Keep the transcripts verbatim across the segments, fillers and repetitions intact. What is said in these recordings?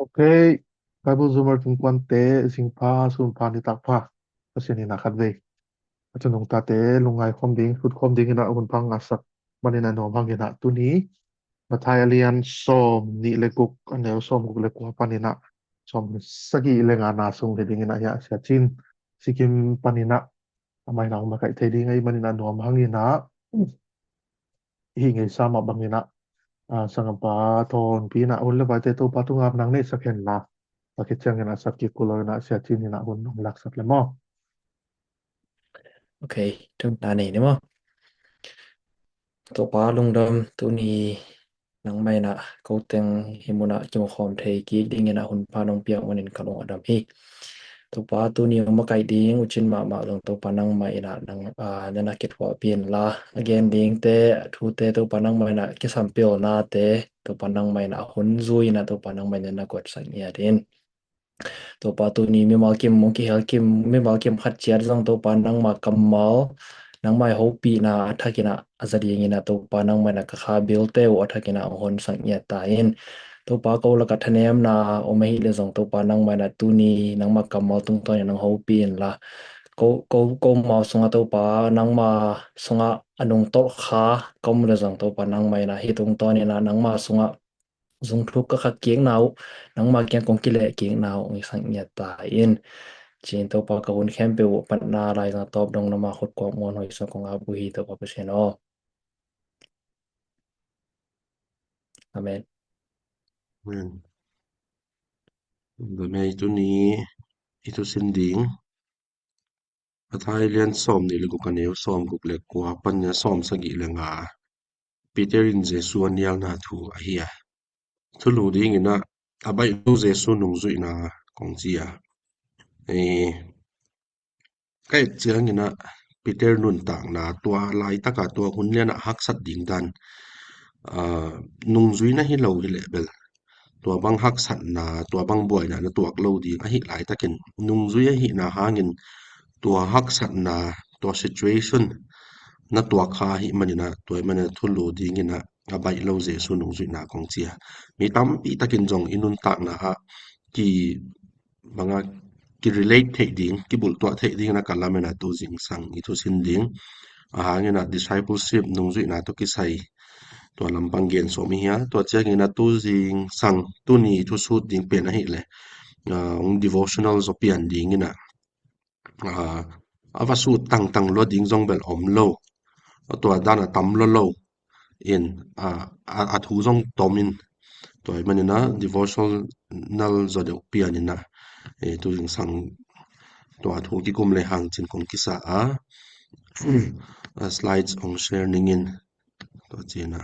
Ok, Bible Zoomer tungkuante, zingpha, sunpha, nitakpha, Pasian in a khatvei a thu nungtate lungngai khawm ding, thut khawm ding in a hun pha ngahsak manin a nuam hang in a tuni Matthai a lian sawm nih le guk, a neu sawm guk le kua panin a sawm sagih le nga na sung hi ding in a hia Sia Cin Sikim panin a amah in a hong makaih thei ding ahih manin a nuam hang in a, hih ngeisa mah bangin a, a, sanggampa Thawn Pi in a hun le vaite Topa tungah nang neihsak hen la, a khit ciangin a sak kik kul lo in a Sia Cin in a hun hong laksak le maw? Ok, tun ta nei ni maw? Topa lungdam, tuni nangmah in a ko teng hih mun ah kimu khawm thei kik ding in a hun pha nong piak manin ka lung a dam hi. Topa tuni hong makaih ding Ucin mahmah zong Topa nangmah in a nang, a, na na kithuahpih in la, a gen dingte, a thute Topa nangmah in a kisampilnate Topa nangmah in a hun zui in a Topa nangmah in a na guatsak ngiat in. Topa tuni mimal kim hong kihel kim, mimal kim khat ciat zong Topa nangmah kammal, nangmah i hopihna a thak in a a za ding in a Topa nangmah in a ka kha bilte uh a thak in a hong honsak ngiat ta in. Topa ko lakah thanemna om ahih leh zong Topa nangmah in a tuni nangmah kammal tungtawn in hong hopih in la, ko, ko, ko mau sungah Topa nangmah sungah a nungtolh kha ka om leh zong Topa nangmah in a hih tungtawn in a nangmah sungah zungthuk ka khak kikna uh, nangmah kiang kong kileh kikna uh hong hisak ngiat ta in. Ci-in Topa ka hun khempeuh uh patna laizang tawp dong nangmah khut kuak muan hoih sung kong ap uh hi Topa Pasian aw. Amen. Amen. Amen. Tuni i thusin ding Matthai lian sawm nih le guk, a neu sawm guk le kua pan a sawm sagih le nga. Peter in Jesu a nialna thu ahi a. Thulu ding in a, a baih lo Jesu nungzuihna kong ci a. E, ka et ciang in a Peter nuntakna tua laitak a tua hun lian a haksat ding dan, a, nungzui na hi lo hi leh bel tua bang haksatna, tua bang buaina na tuak lo ding ahih laitakin nungzui ahihna hangin tua haksatna, tua situation na tuak kha ahih manin a, tua ahih manin a thulu ding in a, a baih lo Jesu nungzuihna kong ci a. Mi tampi takin zong i nuntakna ah ki banga ki relate theih ding, kibulhtuah theih ding in a ka lamen a tu zingsang i thusin ding. A hangin a discipleship nungzuihna tawh kisai tua lampang gen sawm i hi a, tua ciangin a tu zingsang tuni i thusut ding pen ahih leh, a, hong devotional zaw pian ding in a, a, a va sut tangtang lua ding zong bel om lo. Tua dan a tam lua lo in, a, a, a thu zong tom in. Tua ahih manin a devotional zaw deuh pian in a, e, tu zingsang tua thu kikum le hang cin kong kisa a, a slides hong share ning in. Tua ci in a,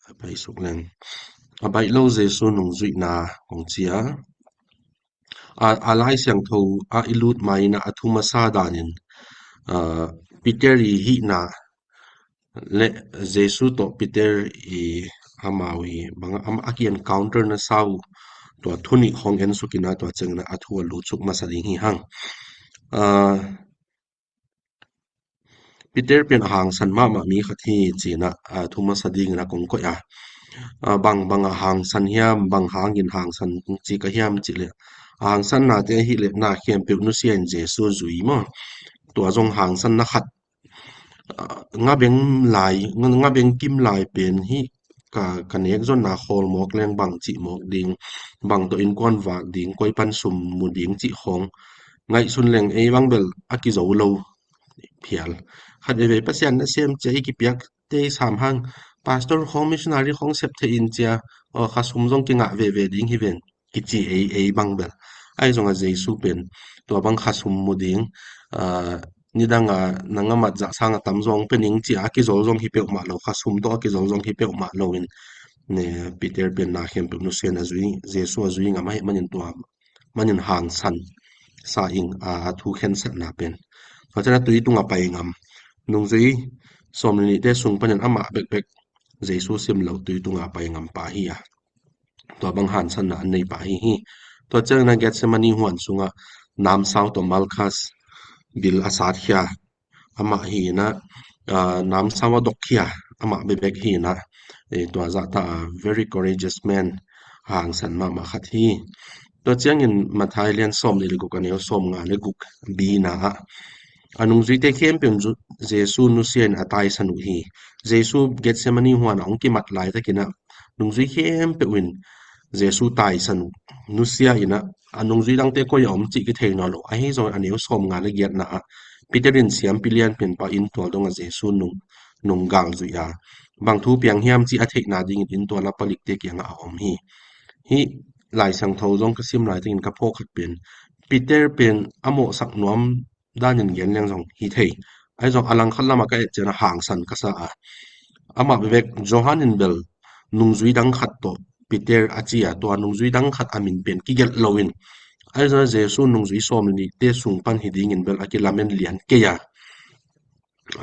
a pai suk leng. A baih lo Jesu nungzuihna kong ci a. A, a Lai Siangtho ah i lut ma in a, a thu masa danin, a, Peter i hihna le Jesu tawh Peter i amau i bang a, a ki encounter na sa uh tua thu nih hong en suk in a, tua ciangin a thu a lut suk masa ding hi hang. A, Peter pen a hangsan mahmah mi khat hi ci in a, a, thu masa ding in a kong koih a. A, bang, bang a hangsan hiam, bang hangin hangsan ci ka hiam cih leh, a hangsan nate ahih leh na khempeuh nusia in Jesu zui maw. Tua zong hangsan na khat, a, nga beng lai, nga, nga beng kim lai pen hi ka, ka nek zonna khawl mawk leng bang cih mawk ding, bang tawh innkuan vak ding, koi pan sum mu ding cih khawng ngaihsun leng ei bang bel a kizo lo phial. Khat veivei Pasian nasem cia i kipiak te sam hang, pastor khawng missionary khawng sep thei in cia, aw, kha sum zong kingah veve ding hi ven kici ei, ei bang bel. Ahi zongah Jesu pen tua bang kha sum mu ding, a, nidang a nang a mat zah sang a tam zong pe ning ci a kizol zong hi peuhmah lo, kha sum tawh a kizol zong hi peuhmah lo in, ne, Peter pen na khempeuh nusia in a zui, Jesu a zui ngam ahih manin tua manin hangsan sa ing a, a thu khensatna pen. Tua ciang a tui tungah pai ngam. Nungzui sawm le nihte sung panin amah bekbek Jesu sim lo tui tungah pai ngam pa hi a. Tua bang hangsanna an nei pah hi hi. Tua ciangin a Gethsemane huan sungah namsau tawh Malkhas bil a satkhia amah hi in a, a, namsau a dokkhia amah bekbek hi in a, e, tua zahta a very courageous man, hangsan mahmah khat hi. Tua ciangin Matthai lian sawm nih le guk a neu sawm nga le guk bina ah a nungzuite khempeuh in Jesu nusia in a taisan uh hi. Jesu Gethsemane huan a hong kimat laitakin ah nungzui khempeuh in Jesu taisan uh, nusia in ah a nungzui dangte koi a om cih kithei nawn lo. Ahi zongin a neu sawm nga le giatna ah Peter in siampi lianpen pa inn tual dongah Jesu nung nung gal zuih a, bang thu piang hiam cih a theihna dingin inn tual a palikte kiangah a om hi. Hih Lai Siangtho zong ka sim laitakin ka phawk khat pen Peter pen a mawhsak nuam danin gen leng zong hi thei. Ahi zong a langkhat lamah ka et ciangin a hangsan ka sa a, amah bek Johan in bel nungzui dang khat tawh Peter a ci a, tua nungzui dang khat a min pen kigelh loin ahi zong Jesu nungzui sawm le nihte sung pan hi dingin bel a kilamen lian kei a,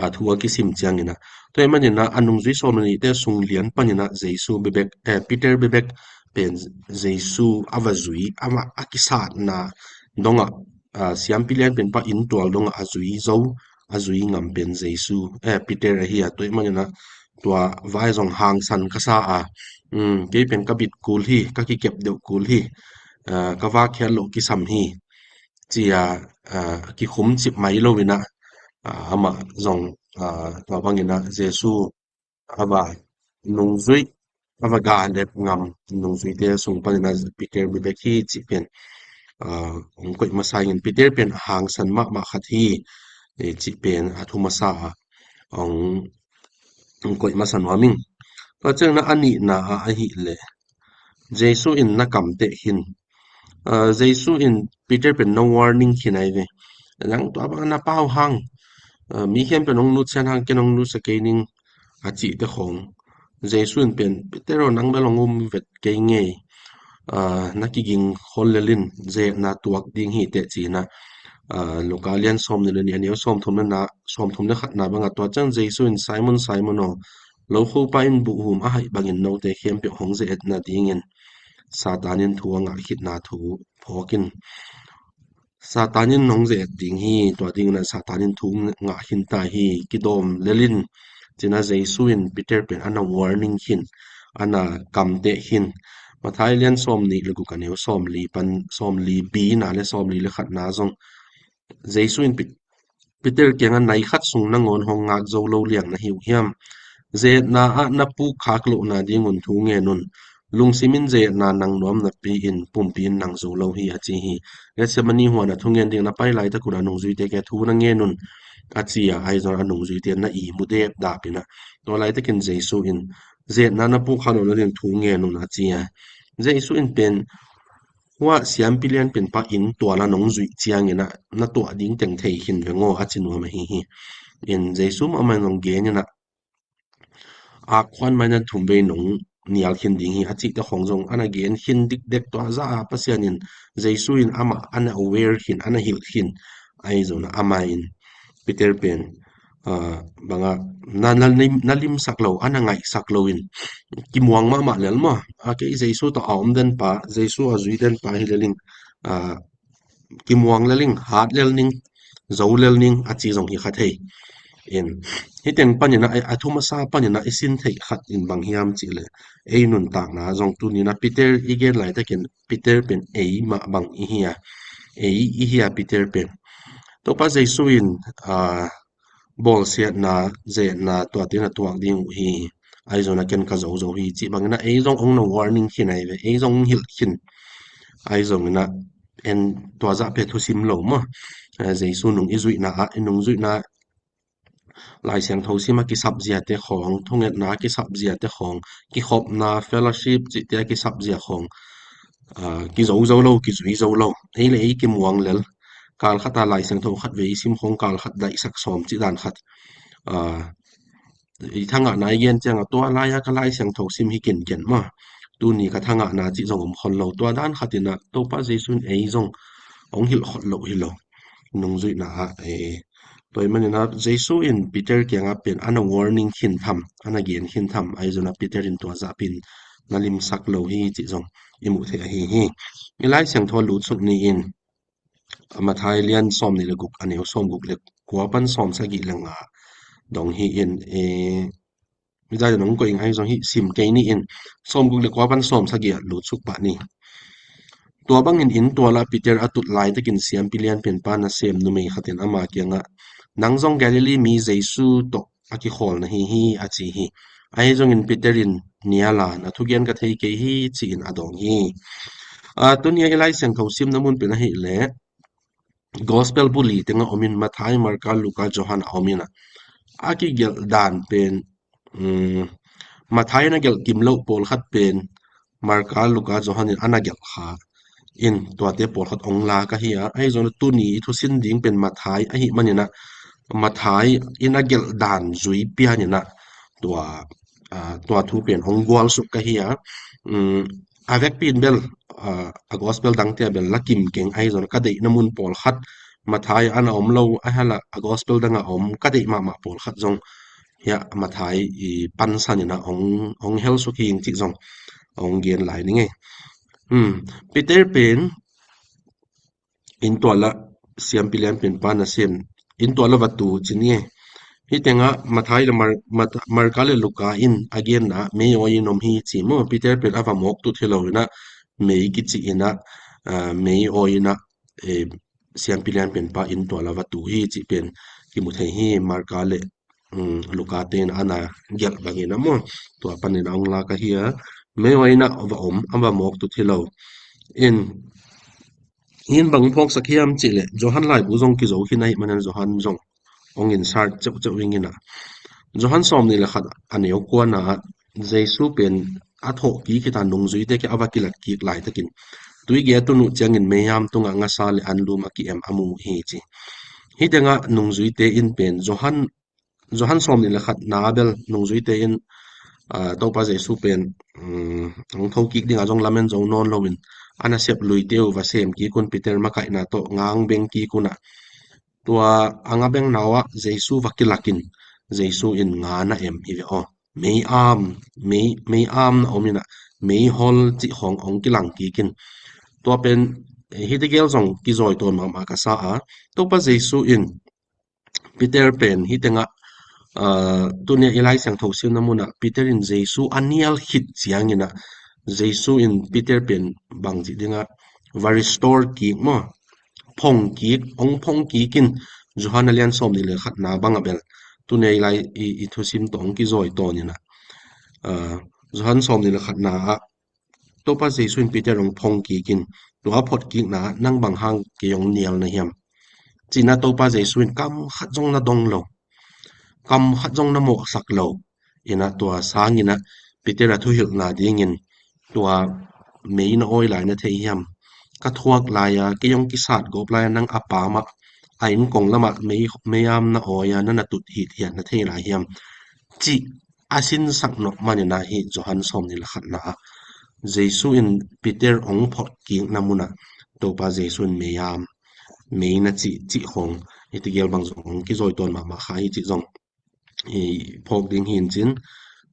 a thu a kisim ciangin ah, tua ahih manin ah a nungzui sawm le nihte sung lian panin ah Jesu bebek, eh, Peter bebek pen Jesu a va zui, amah a kisatna dongah, ah, siampi lianpen pa inn tual dongah a zui zo, a zui ngam pen Jesu, eh, Peter ahi a, tua ahih manin ah tua vai zong hangsan ka sa a, um, kei pen ka bit kul hi, ka kikep deuh kul hi, ah, ka vak khial loh kisam hi, ci a, ah, kikhum cip mai loin ah, ah, amah zong, ah, tua bangin ah Jesu a va nungzuih, a va galep ngam nungzuite sung panin ah Peter bebek hi cih pen, ah, hong koih masa in Peter pen a hangsan mahmah khat hi, eh, cih pen a thu masa ah hong hong koih masa nuam ing. Tua ciangin ah a nihna ah ahih leh Jesu in na kamteh khin. Ah, Jesu in Peter pen na warning khin ahi ve. Nang tua bang na pau hang, ah, mi khempeuh in hong nutsiat hang ken hong nutsia kei ning a cihte khawng. Jesu in pen Peter aw, nang bel hong um vet kei ngei. Ah, na kiging khol lel in, ze-etna tuak ding hi teh ci-in ah, ah, Luka lian sawm nih le nih a neu sawm thum le na, sawm thum le khatna bangah tua ciang Jesu in Simon, Simon aw, lokhopa in buhhum a haih bangin note khempeuh hong ze-et nadingin Satan in thu a ngah khitna thu phawk in. Satan in hong ze-et ding hi, tua dingin ah Satan in thu ngah khin ta hi, kidawm lel in, ci-in ah Jesu in Peter pen a na warning khin, a na kamteh khin. Matthai lian sawm nih le guk a neu sawm li pan, sawm li bina le sawm li le khatna zong Jesu in Pe-, Peter kiangah nai khat sung nangawn hong ngak zo lo liang na hi uh hiam? Ze-etna ah na pukkhak loh nadingun thu ngen un. Lungsim in ze-etna nang nuam napi-in pumpi in nang zo lo hi a ci hi. Gethsemane huan a thungen ding na pai laitak un a nungzuite kiang thu na ngen un a ci a, ahi zong a nungzuite na ihmu depdap in ah. Tua laitakin Jesu in ze-etna na pukkhak loh nading thu ngen un a ci a. Jesu in pen hua siampi lianpen pa inn tual a nong zuih ciangin ah na tuah ding teng thei khin veng aw a ci nuam ahi hi. In Jesu mahmah in zong gen in ah ak khuan mai na thum vei nong nial khin ding hi a cihte khawng zong a na gen khin dikdek tua zah a Pasian in Jesu in amah a na aware khin, a na hilh khin. Ahi zongin ah amah in Peter pen, ah, bangah na, na, lim, na limsak lo, a na ngaihsak lo in kimuang mahmah lel maw. A kei Jesu tawh a om den pa, Jesu a zui den pa hi lel in, ah, kimuang lel ing, hat lel ning, zo lel ning a ci zong hi kha thei. In, hih teng panin ah, a thu masa panin ah i sin theih khat in bang hiam cih leh, ei nuntakna zong tuni-in ah Peter i gen laitakin Peter pen ei mah bang i hi a, ei i hi a Peter pen. Topa Jesu in, ah, bawlsiatna, ze-etna tuate na tuak ding uh hi. Ahi zongin ah ken ka zo zo hi cih bangin ah ei zong hong na warning khin ahi ve, ei zong hong hilh khin. Ahi zongin ah en tua zah pen thusim lo maw. Eh, Jesu nung i zuihna ah, i nung zuihna Lai Siangtho sim a kisap ziate khawng, thungetna a kisap ziate khawng, kikhopna, fellowship cihte a kisap zia khawng, ah, kizo zo lo, kizui zo lo. Ei le ei kimuang lel. Kal khat a Lai Siangtho khat vei i sim khawng kal khat daihsak sawm cih dan khat. Ah, i thangahna i gen ciangah tua lai-a ka Lai Siangtho sim hi kenken maw. Tuni ka thangahna cih zong om khol lo. Tua dan khatin ah Topa Jesu in ei zong hong hilh khol lo hi lo. Nungzuihna ah, eh, tua ahih manin ah Jesu in Peter kiangah pen a na warning khin tham, a na gen khin tham, ahi zongin ah Peter in tua zah pen na limsak lo hi cih zong i muh theih ahi hi. I Lai Siangtho lutsuk ni in, Matthai lian sawm nih le guk a neu sawm guk le kua pan sawm sagih le nga dong hi in, eh, Hih zah in hong koih ing ahi zong hih sim kei ni in, sawmguk le kua pan sawmsagih ah lut suk pah ni. Tua bangin inn tual ah Peter a tut laitakin siampi lianpen pa nasem numei khat in ama kiangah, "Nang zong Galilee mi Jesu tawh a kikhawl na hi hi," a ci hi. Ahi zongin Peter in, "Nial a, na thugen ka thei kei hi," ci-in a dawng hi. Ah, tuni a i Lai Siangtho simna mun pen ahih leh Gospel buli tengah om in, Matthai, Marka, Luka, Johan a om in ah, a kigelh dan pen, um, Matthai in a gelh kim loh pawlkhat pen Marka, Luka, Johan in a na gelh kha in, tuate pawlkhat ong la ka hi a, ahi zong tuni i thusin ding pen Matthai ahih manin ah, Matthai in a gelh dan zui pian in ah, tua, ah, tua thu pen ong gual suk ka hi a, um, a vekpi in bel, ah, a gospel dangte ah bel la kim keng ahi zong ka deihna mun pawlkhat, Matthai ah a na om lo, a hal ah a gospel dang ah om ka deih mahmah pawlkhat zong, hiah Matthai i pansan in ah ong, ong hel suk hi ing cih zong ong gen lai ning ei. Hmm. Peter pen inn tual ah siampi lianpen pa nasem, inn tual ah va tu ci ni ei. Hih tengah Matthai le Mar-, Mat-, Marka le Luka in a genna mei awi in om hi ci maw, Peter pen a va mawk tut hi lo in ah mei kici in ah, ah, mei awi in ah, eh, siampi lianpen pa inn tual ah va tu hi cih pen kimu thei hi. Marka le, um, Luka te in a na gelh bangin ah maw, tua panin a ong la ka hi a, mei awi in ah va om, a va mawk tut hi lo in, in bang phawksak hiam cih leh Johan laibu zong kizo khin ahih manin Johan zong ong insert ceuhceuh ing in ah, Johan sawmnih le khat a neu kuana ah Jesu pen a thawh kik khit a nungzuite kiang a va kilak kik laitakin, "Tuige a tun uh ciangin mei-am tungah ngasa le anlum a ki-em a mu uh hi," ci. Hih tengah nungzuite in pen Johan, Johan sawmnih le khatna bel nungzuite in, ah, Topa Jesu pen, um, hong tho kik dingah zong lamen zo nawn loin a nasep luite uh va sem kik un, Peter makaihna tawh ngang beng kik un ah, tua a nga bengna uh ah Jesu va kilak in, Jesu in nga na em hi ve aw. Mei-am, mei, mei-am na om in ah, meihol cih khawng ong kilang kik in. Tua pen, eh, hih tegel zong kizawi tawn mahmah ka sa a, Topa Jesu in Peter pen hih tengah, ah, tuni a i Lai Siangtho simna mun ah Peter in Jesu a nial khit ciangin ah, Jesu in Peter pen bangci dingah va restore kik maw, phong kik, ong phong kik in, Johan a lian sawmnih le khatna bang ah bel tuni a i Lai i, i thusim tawh ong kizawi tawn in ah, ah, Johan sawmnih le khatna ah Topa Jesu in Peter ong phong kik in, tua a phot kikna ah, "Nang bang hang kei ong nial na hiam?" ci-in ah Topa Jesu in kam khat zong na dong lo, kam khat zong na mawhsak lo in ah, tua sangin ah Peter a thuhilhna dingin, "Tua mei na awi lai na thei hiam? Ka thuak lai-a kei ong kisat gawp lai-a nang a pam ah, a inn kong lamah mei, mei-am na awi-a na na tut hithiat na thei lai hiam?" cih a sinsak nop manin ah hih Johan sawmnih le khatna ah Jesu in Peter ong phot kikna mun ah Topa Jesu in mei-am, mei na cih, cih khawng hih tegel bang zong ong kizawi tawn mahmah kha hi cih zong i phawk ding hi in cin.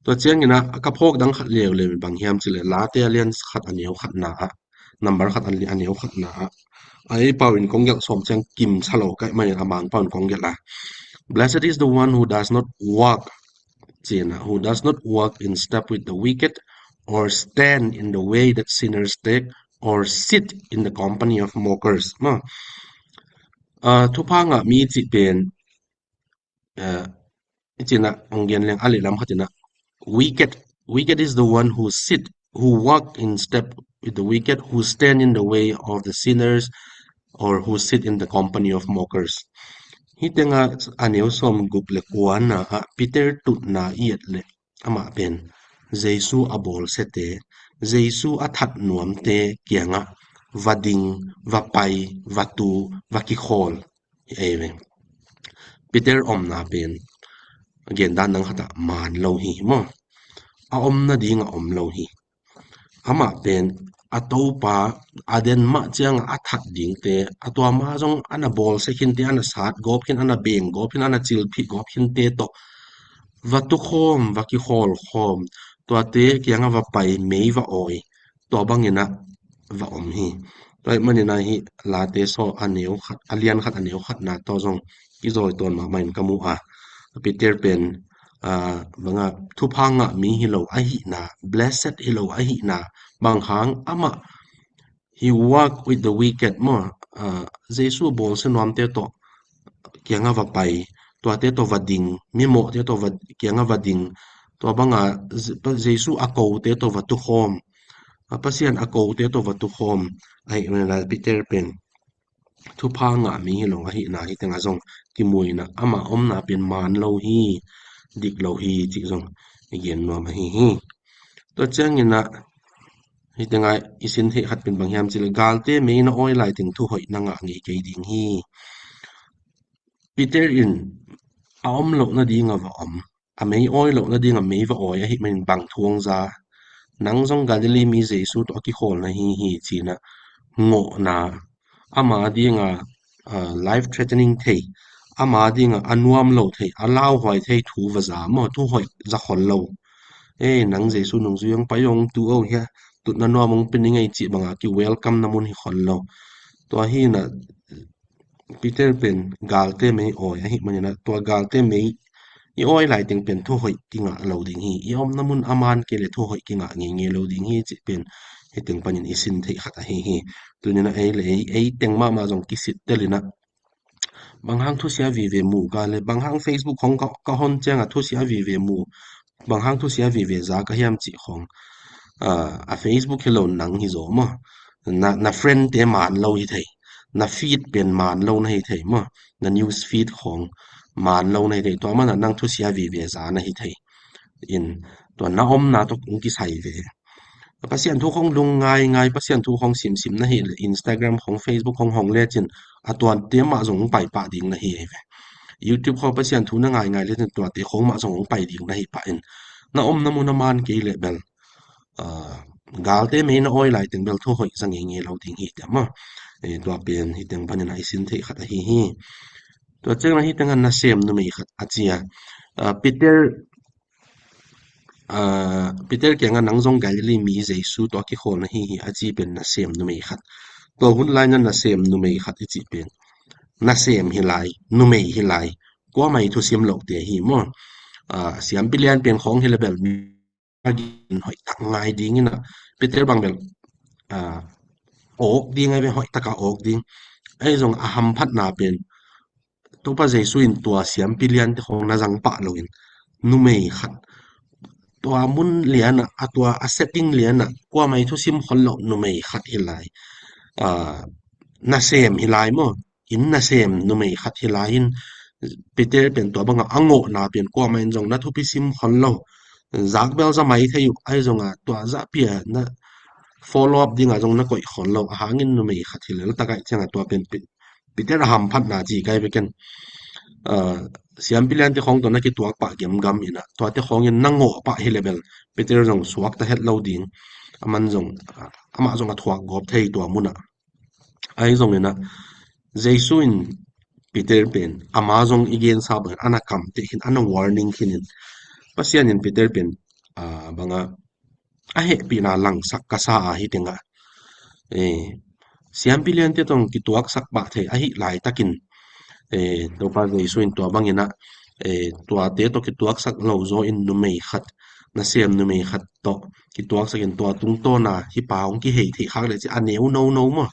Tua ciangin ah ka phawk dang khat leuleu in bang hiam cih leh Late a lian khat a neu khatna ah, number khat a li-, a neu khatna ah, a ei pau in kong gelh sawm ciang kim sa lo ka hih manin a Mangpau in kong gelh a, "Blessed is the one who does not walk," ci-in ah, "who does not walk in step with the wicked, or stand in the way that sinners take, or sit in the company of mockers." Maw. Ah, thupha ngah mi cih pen, ah, i cih in ah, ong gen leng a lehlam khat in ah, "Wicked, wicked is the one who sit, who walk in step with the wicked, who stand in the way of the sinners, or who sit in the company of mockers." Hih tengah a neu sawmguk le kuana ah Peter tutna i et leh amah pen Jesu a bawlsiate, Jesu a that nuamte kiangah va ding, va pai, va tu, va kikhawl hi ei ve. Peter omna pen gendan dang khat ah maan lo hi maw. A om nading a om lo hi. Amah pen a Topa a den mah ciangah a that dingte, a tua ma zong a na bawlsia khinte, a na sat gawp khin, a na beng gawp khin, a na cilphih gawp khinte tawh va tukhawm, va kikhawlkhawm, tuate kiangah va pai, mei va awi, tua bangin ah va om hi. Tua ahih manin ah hih Late saw a neu khat, a lian khat a neu khatna tawh zong kizawi tawn mahmah in ka mu a, Peter pen ah, banga thupha ngah mi hi lo ahihna, blessed hi lo ahihna, bang hang amah he walk with the wicked maw, ah, Jesu bawlsia nuamte tawh kiangah va pai, tuate tawh va ding, mimawhte tawh va, kiangah va ding, tua banga Je-, Jesu a kote tawh va tukhawm, a Pasian a kote tawh va tukhawm, ahih manin ah Peter pen thupha ngah mi hi lo ahihna hih tengah zong kimu in ah ama omna pen maan lo hi, dik lo hi cih zong i gen nuam ahi hi. Tua ciangin ah hih tengah i sin theih khat pen bang hiam cih leh galte mei na awi lai teng thuhoih na ngah ngei kei ding hi. Peter in a om loh nading a va om, a mei awi loh nading a mei va awi ahih manin bang thu hong za? Nang zong Galilee mi Jesu tawh a kikhawl na hi hi ci-in ah ngawhna, ama dinga, ah, life threatening thei, ama dinga a nuam lo thei, a lauhuai thei thu va za maw, thuhoih za khol lo. Ei, nang Jesu nungzui hong pai hong tu o hia, tutna nuam hong pia ning ei cih banga ki welcome na mun hi khol lo. Tua hi in ah Peter pen galte mei awi ahih manin ah tua galte mei i awi lai teng pen thuhoih kingah lo ding hi. I omna mun a maan kei leh thuhoih kingah ngeingei lo ding hi cih pen hih teng panin i sin theih khat ahi hi. Tuni in ah ei le ei, ei teng mahmah zong kisittel in ah bang hang thusia vive mu ka leh, bang hang Facebook khong ka, ka hon ciangah thusia vive mu, bang hang thusia vive za ka hiam cih khong, ah, a Facebook hi lo nang hi zaw maw. Na, na friend te maan lo hi thei, na feed pen maan lo na hi thei maw, na news feed khong maan lo na hi thei, tua manin ah nang thusia vive za na hi thei. In tua na omna tawh kong kisai ve. Pasian thu khong lung ngaingai, Pasian thu khong simsim na hih leh Instagram khong, Facebook khong hong lecin a tuate mah zong hong pai pah ding na hi ei ve. YouTube khong Pasian thu na ngaingai lecin tuate khong mah zong hong pai ding na hi pah in, na omna mun a maan kei leh bel, ah, galte mei na awi lai teng bel thuhoih za ngeingei lo ding hi tiam maw. Eh, tua pen hih teng panin ah i sin theih khat ahi hi. Tua ciangin ah hih tengah nasem numei khat a ci a, ah, Peter, ah, Peter kiangah nang zong Galilee mi Jesu tawh a kikhawl na hi hi a ci pen nasem numei khat. Tua hun lai-in ah nasem numei khat i cih pen nasem hi lai, numei hi lai, kuamah i thusim lohte hi maw. Ah, siampi lian pen khong hi leh bel mi a gin hoih tak ngai ding in ah, Peter bang bel, ah, awk ding ahi ve, hoih taka awk ding. Ahi zong a hamphatna pen Topa Jesu in tua siampi liante khong na zang pah loin numei khat, tua mun lianah, a tua a setting lianah kuamah i thusim khol loh numei khat hi lai. Ah, nasem hi lai maw. Inn nasem numei khat hi lai in Peter pen tua bangah a ngawhna pen kuamah in zong na thupi sim khol lo. Zak bel za mai thei uh, ahi zongah tua zahpi-a na follow up dingah zong na koih khol lo. A hangin numei khat hi lel tak ahih ciangah tua pen Pe-, Peter a hamphatna ci kai beken. Ah, siampi liante khong tawh na kituak pah gemgam in ah tuate khongin na ngawh pah hi leh bel Peter zong suakta het lo ding. Aman zong, amah zong a thuak gawp thei tua munah. Ahi zongin ah Jesu in Peter pen ama zong i gensa bangin a na kamteh khin, a na warning khin in, Pasian in Peter pen, ah, bangah a hehpihna langsak ka sa a hih tengah, eh, siampi liante tawh kituaksak pah thei ahih laitakin, eh, Topa Jesu in tua bangin ah, eh, tuate tawh kituaksak lo zaw in numei khat, nasem numei khat tawh kituaksak in tua tungtawna hih pa hong kihei theih khak leh ci a neu nono maw.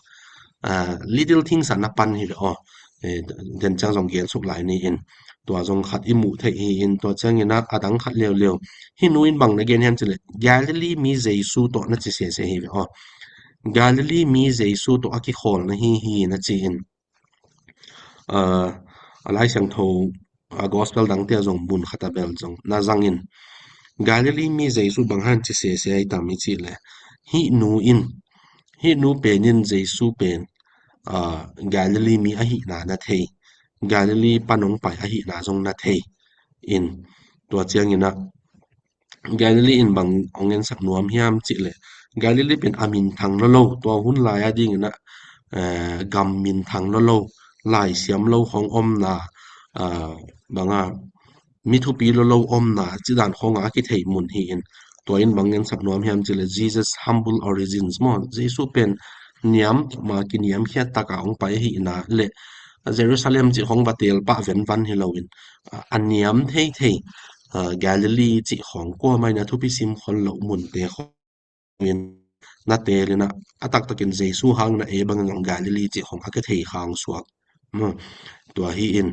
Ah, little things ah na pan hi ve aw. Eh, den ciang zong gen suk lai ni in. Tua zong khat i muh theih hi in, tua ciangin ah a dang khat leuleu. Hih nu in bang na gen hiam cih leh Galilee mi Jesu tawh na ci sese hi ve aw. Galilee mi Jesu tawh a kikhawl na hi hi na ci in. Ah, a Lai Siangtho, a gospel dangte ah zong mun khat a bel zong na zangin Galilee mi Jesu bang hang ci sese ahi tam i cih leh, hih nu in, hih nu pen in Jesu pen, ah, Galilee mi ahihna na thei, Galilee pan hong pai ahihna zong na thei in, tua ciangin ah Galilee in bang hong ensak nuam hiam cih leh, Galilee pen a minthang lolo, tua hun lai a dingin ah, eh, gam minthang lolo, laisiam lo khong omna, ah, banga mi thupi lolo omna, ci dan khong a kithei mun hi in, tua in bang ensak nuam hiam cih leh Jesus humble origins maw, Jesu pen niam ma kiniamkhiat taka hong pai ahihna leh Jerusalem cih khong va teel pah venvan hi lo in, a, a niam theithei, ah, Galilee cih khawng kuamah in a thupi sim khol loh munte khawng in na teel in a, a taktakin Jesu hangin a ei bangin zong Galilee cih khawng a kithei khang suak. Maw, tua hi in,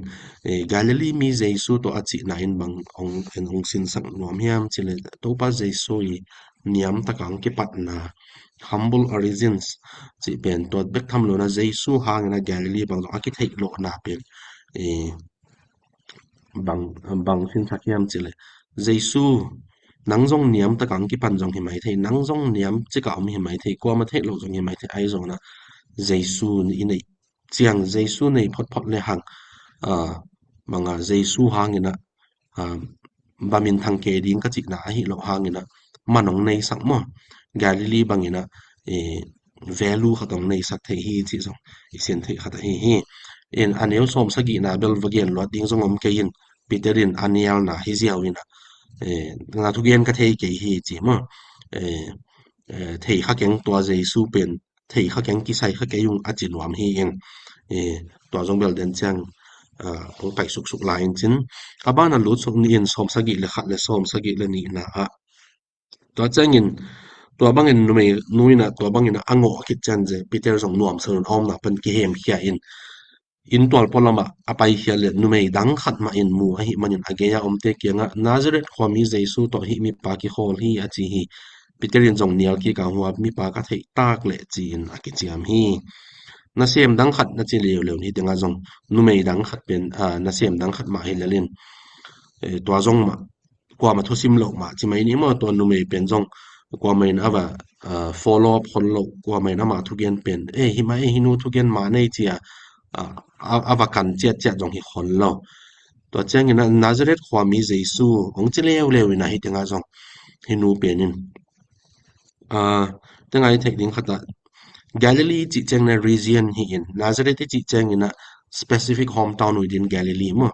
eh, Galilee mi Jesu tawh a cihna in bang hong, hong sinsak nuam hiam cih leh Topa Jesu i niamtak a hong kipatna, humble origins cih pen tua bek tham lo in a Jesu hangin a Galilee bang zong a kitheih lawhna pen, eh, bang, bang sinsak hiam cih leh Jesu, nang zong niamtak a hong kipan zong hi mai thei, nang zong niam cik a om hi mai thei, kuamah theih loh zong hi mai thei, ahi zongin a Jesu i neih ciang, Jesu nei photphot le hang, ah, bang a Jesu hangin a, ah, va minthang kei ding ka cihna ahi loh hangin a man hong neisak maw, Galilee bangin a, eh, value khat hong neisak thei hi cih zong i sin theih khat ahi hi. In a neu sawm sagihna bel va gen luat ding zong om kei in, Peter in a nialna hi ziau in a, eh, na thugen ka thei kei hi ci maw, eh, eh, thei kha keng, tua Jesu pen thei kha keng, kisai kha kei ung a ci nuam hi in, eh, tua zong bel den ciang, ah, hong pai suksuk lai in cin, a ban a lut suk ni in sawm sagih le khat le sawm sagih le nihna ah, tua ciangin, tua bangin numei nu in a, tua bangin a ngawh khit ciang ze, Peter zong nuamsa lo in a omna pan kihemkhia in, inn tual pualamah a paikhia le numei dang khat mah in mu ahih manin a gei-a omte kiangah, Nazareth khuami Jesu tawh hih mipa kikhawl hi, a ci hi. Peter in zong nial kik a, hua mipa ka theih tak leh ci-in a kiciam hi. Nasem dang khat na ci leuleu hi tengah zong numei dang khat pen, ah, nasem dang khat mah hi lel in, eh, tua zong mah kuamah thusim loh mah ci mai ni maw, tua numei pen zong kuamah in a va, ah, follow up khol loh, kuamah in ama thugen pen, eh, hi mah, eh, hih nu thugen mah nei ci a, ah, a, a va kan ciatciat zong hi khol lo. Tua ciangin a Nazareth khuami Jesu hong ci leuleu in a hih tengah zong hih nu pen in, ah, tengah i theih ding khat ah Galilee cih ciangin a region hi in, Nazareth i cih ciangin a specific hometown within Galilee maw.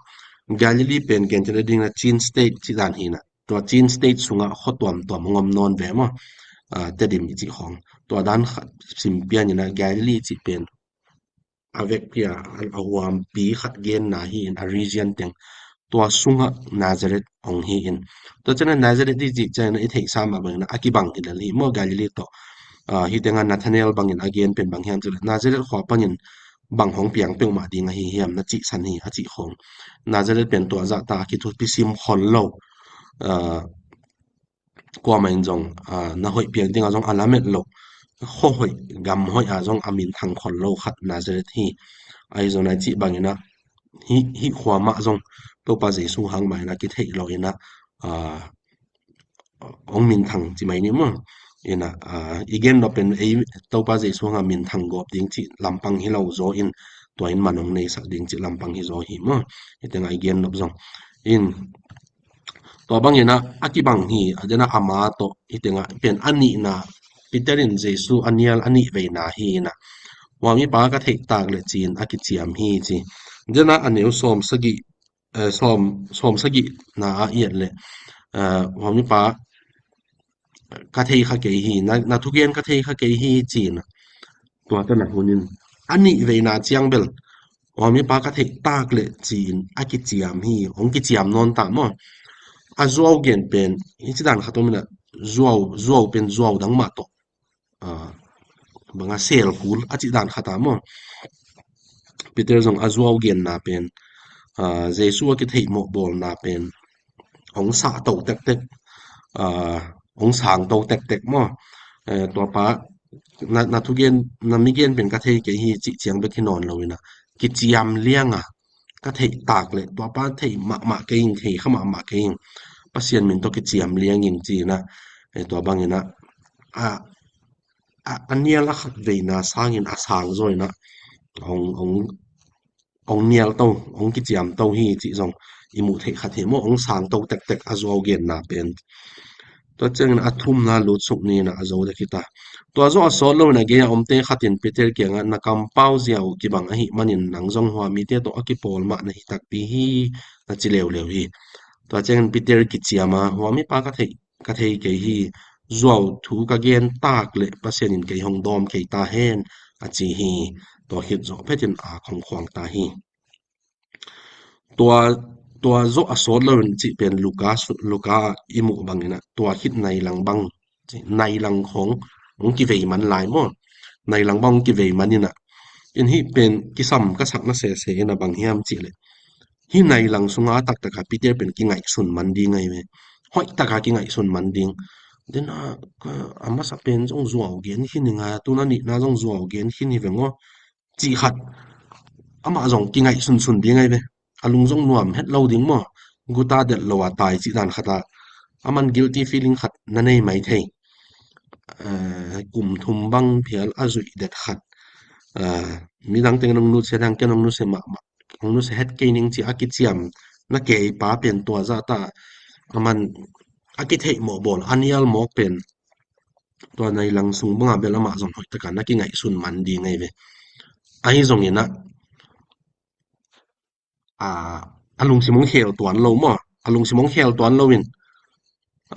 Galilee pen gentehna dingin a Chin State cih dan hi in a, tua Chin State sungah khua tuamtuam hong om nawn ve maw. Ah, Tedim i cih khawng. Tua dan khat sim pian in a Galilee cih pen a vekpi a, a huampi khat genna hi in a region teng. Tua sungah Nazareth hong hi in. Tua ciangin a Nazareth i cih ciangin a i theihsa mah bangin a kibang hi lel hi maw, Galilee tawh. Ah, hih tengah Nathanael bangin a gen pen bang hiam cih leh Nazareth khua panin bang hong piang peuhmah ding ahi hiam na cihsan hi a cih khawng. Nazareth pen tua zahta a kithupi sim khol lo. Ah, kuamah in zong, ah, na hoih piak dingah zong a lamet lo. Khua hoih, gam hoih ah zong a minthang khol lo khat Nazareth hi. Ahi zong a i cih bangin a hih, hih khua mah zong Topa Jesu hang mah in a kitheih lo in a, ah, hong minthang ci mai ni maw. In a, ah, i gen nop pen ei Topa Jesu hang a minthang gawp ding cih lampang hi lo zaw in tua in man hong neisak ding cih lampang hi zaw hi maw. Hih tengah i gen nop zong. In tua bangin a, a kibang hi, a den a ama tawh, hih tengah pen a nihna, Peter in Jesu a nial a nih veina hi in a, hua mipa ka theih tak leh ci-in a kiciam hi ci. Den a a neu sawm sagih, eh, sawm, sawm sagihna ah i et leh, eh, hua mipa ka thei kha kei hi, na, na thugen ka thei kha kei hi ci in a. Tua tana hun in a nih veina ciang bel hua mipa ka theih tak leh ci-in a kiciam hi, hong kiciam nawn ta maw. A zuau gen pen, hih ci dan khat om in a, zuau, zuau pen zuau dang mah tawh, ah, bang a sel kul a ci dan khat a maw. Peter zong a zuau genna pen, ah, Jesu a kitheih mawh bawlna pen hong sahto tektek, ah, hong sangto tektek maw. Eh, tua pa, na, na thugen, na migen pen ka thei kei hi cih ciang bek hi nawn lo in a, kiciam liang a, ka theih tak leh, tua pa theih mahmah kei ing, thei kha mahmah kei ing, Pasian min tawh kiciam liang ing ci in a, eh, tua bangin a, a, a, a nial a khat veina sangin a sang zaw in a, hong, hong, hong nial to, hong kiciam to hi cih zong i muh theih khat hi maw, hong sang to tektek a zuau genna pen. Tua ciangin a thumna lut suk ni in a, a zo dek hi ta. Tua zawh a sawt lo in a gei a omte khat in Peter kiangah, na kampau ziau kibang ahih manin nang zong hua mite tawh a kipawl mah na hi takpi hi, na ci leuleu hi. Tua ciangin Peter kiciam a, hua mipa ka theih, ka thei kei hi, zuau thu ka gen tak leh Pasian in kei hong dawm kei ta hen, a ci hi. Tua khit zawh phetin a khong khuang ta hi. Tua tua zawh a sawt loin cih pen Luka, Luka i muh bangin ah tua khit nai lang bang, nai lang khawng hong kivei man lai maw? Nai lang bang hong kivei man in ah, in hih pen kisam ka sakna sese in a bang hiam cih leh, hih nai lang sungah a taktak a Peter pen kingaihsun man ding ahi ve. Hoih taka kingaihsun man ding. Den a, a masa pen zong zuau gen khin hi nga, tuna nihna zong zuau gen khin hi veng aw, cih khat amah zong kingaihsunsun ding ahi ve. A lung zong nuam het lo ding maw? Guta delh lo a tai cih dan khat ah a man guilty feeling khat na nei mai thei. Eh, kum thum bang phial a zuih det khat, eh, midang teng nong nusia dang ken nong nusia mahmah, nong nusia het kei ning ci a kiciam na kei pa pen tua zah ta a man a kitheih mawh bawl a nial mawk pen tua nai lang sung bangah bel amah zong hoih taka na kingaihsun man ding ahi ve. Ahi zongin ah, a, a lungsim hong khel tuan lo maw? A lungsim hong khel tuan loin,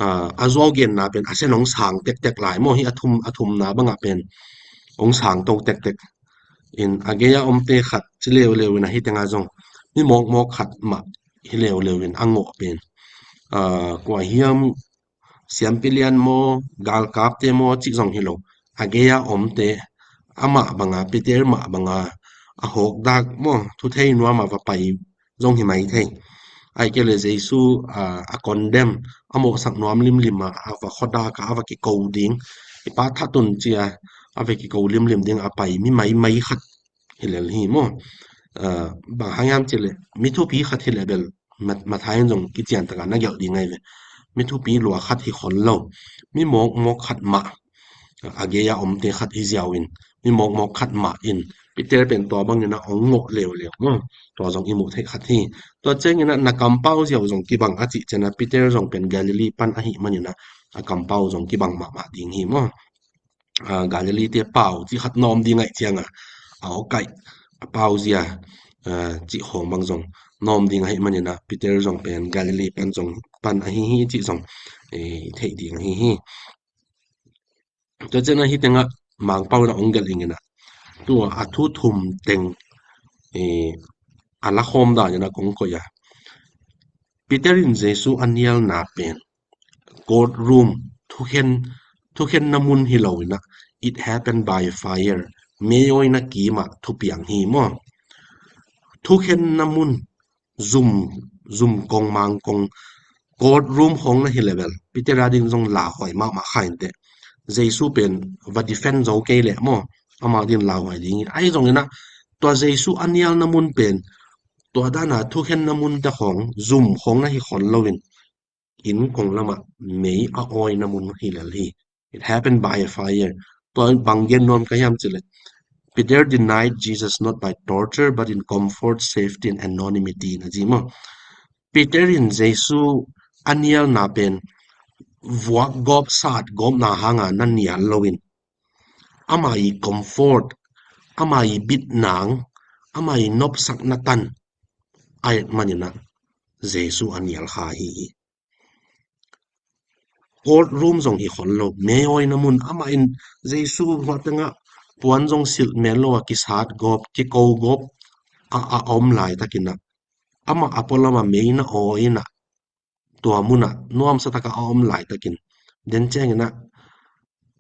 a, a zuau genna pen a sen hong sang tektek lai maw? Hih a thum, a thumna bangah pen hong sang to tektek. In a gei-a omte khat ci leuleu in a hih tengah zong mi mawkmawk khat mah hi leuleu in a ngawh pen, a, kua hiam, siampi lian maw, galkapte maw cih zong hi lo. A gei-a omte amah banga, Peter mah banga a hawkdak maw, thuthei nuam a va pai zong hi mai thei. Ahih kei leh Jesu, a, a condemn, a mawhsak nuam limlim a, a va khuadak a, a va kiko ding, i pa that un ci a, a va kiko limlim ding a pai mi maimai khat hi lel hi maw? A, bang hang hiam cih leh mi thupi khat hi leh bel, Mat-, Matthai in zong kician taka na gelh ding ahi ve. Mi thupi lua khat hi khol lo, mi mawkmawk khat mah, a gei-a omte khat hi ziau in, mi mawkmawk khat mah in Peter pen tua bangin a hong ngawh leuleu maw? Tua zong i muh theih khat hi. Tua ciangin a na kampau ziau zong kibang a cih ciangin a Peter zong pen Galilee pan ahih manin a, a kampau zong kibang mahmah ding hi maw? A, Galilee te pau cih khat na om ding ahih ciangin a awkaih a pau zia, a, cih khawng bang zong na om ding ahih manin a Peter zong pen Galilee pan zong pan ahi hi cih zong, eh, theih ding ahi hi. Tua ciangin a hih tengah Mangpau in a hong gelh ing in a, tua a thu thum teng, eh, a lakhawm dan in a kong koih a, Peter in Jesu a nialna pen court room, thukhen, thukhenna mun hi lo in a, it happened by fire, meiawina kim ah thupiang hi maw? Thukhenna mun, zum, zum kong mang kong, court room khawng na hi leh bel Peter a ding zong lauhuai mahmah kha inteh. Jesu pen va defend zo kei leh maw, amah ding lauhuai ding hi. Ahi zongin a, tua Jesu a nialna mun pen tua dan a thukhenna munte khawng, zum khawng na hi khol loin, inn kong lamah mei a awina mun hi lel hi. It happened by a fire. Tua bang gen nuam ka hiam cih leh, Peter denied Jesus not by torture but in comfort, safety and anonymity, na ci maw? Peter in Jesu a nialna pen vuak gawp, sat gawpna hanga na nial loin, ama i comfort, ama i bitnang, ama i nopsakna tan a et manin a Jesu a nial kha hi hi. Court room zong hi khol lo, meiawina mun, amah in Jesu hua tengah puan zong silh mel lo a kisat gawp, kiko gawp a, a om laitakin a, amah a pualam a mei na awi in a, tua munah nuamsa taka a om laitakin, den ciangin a,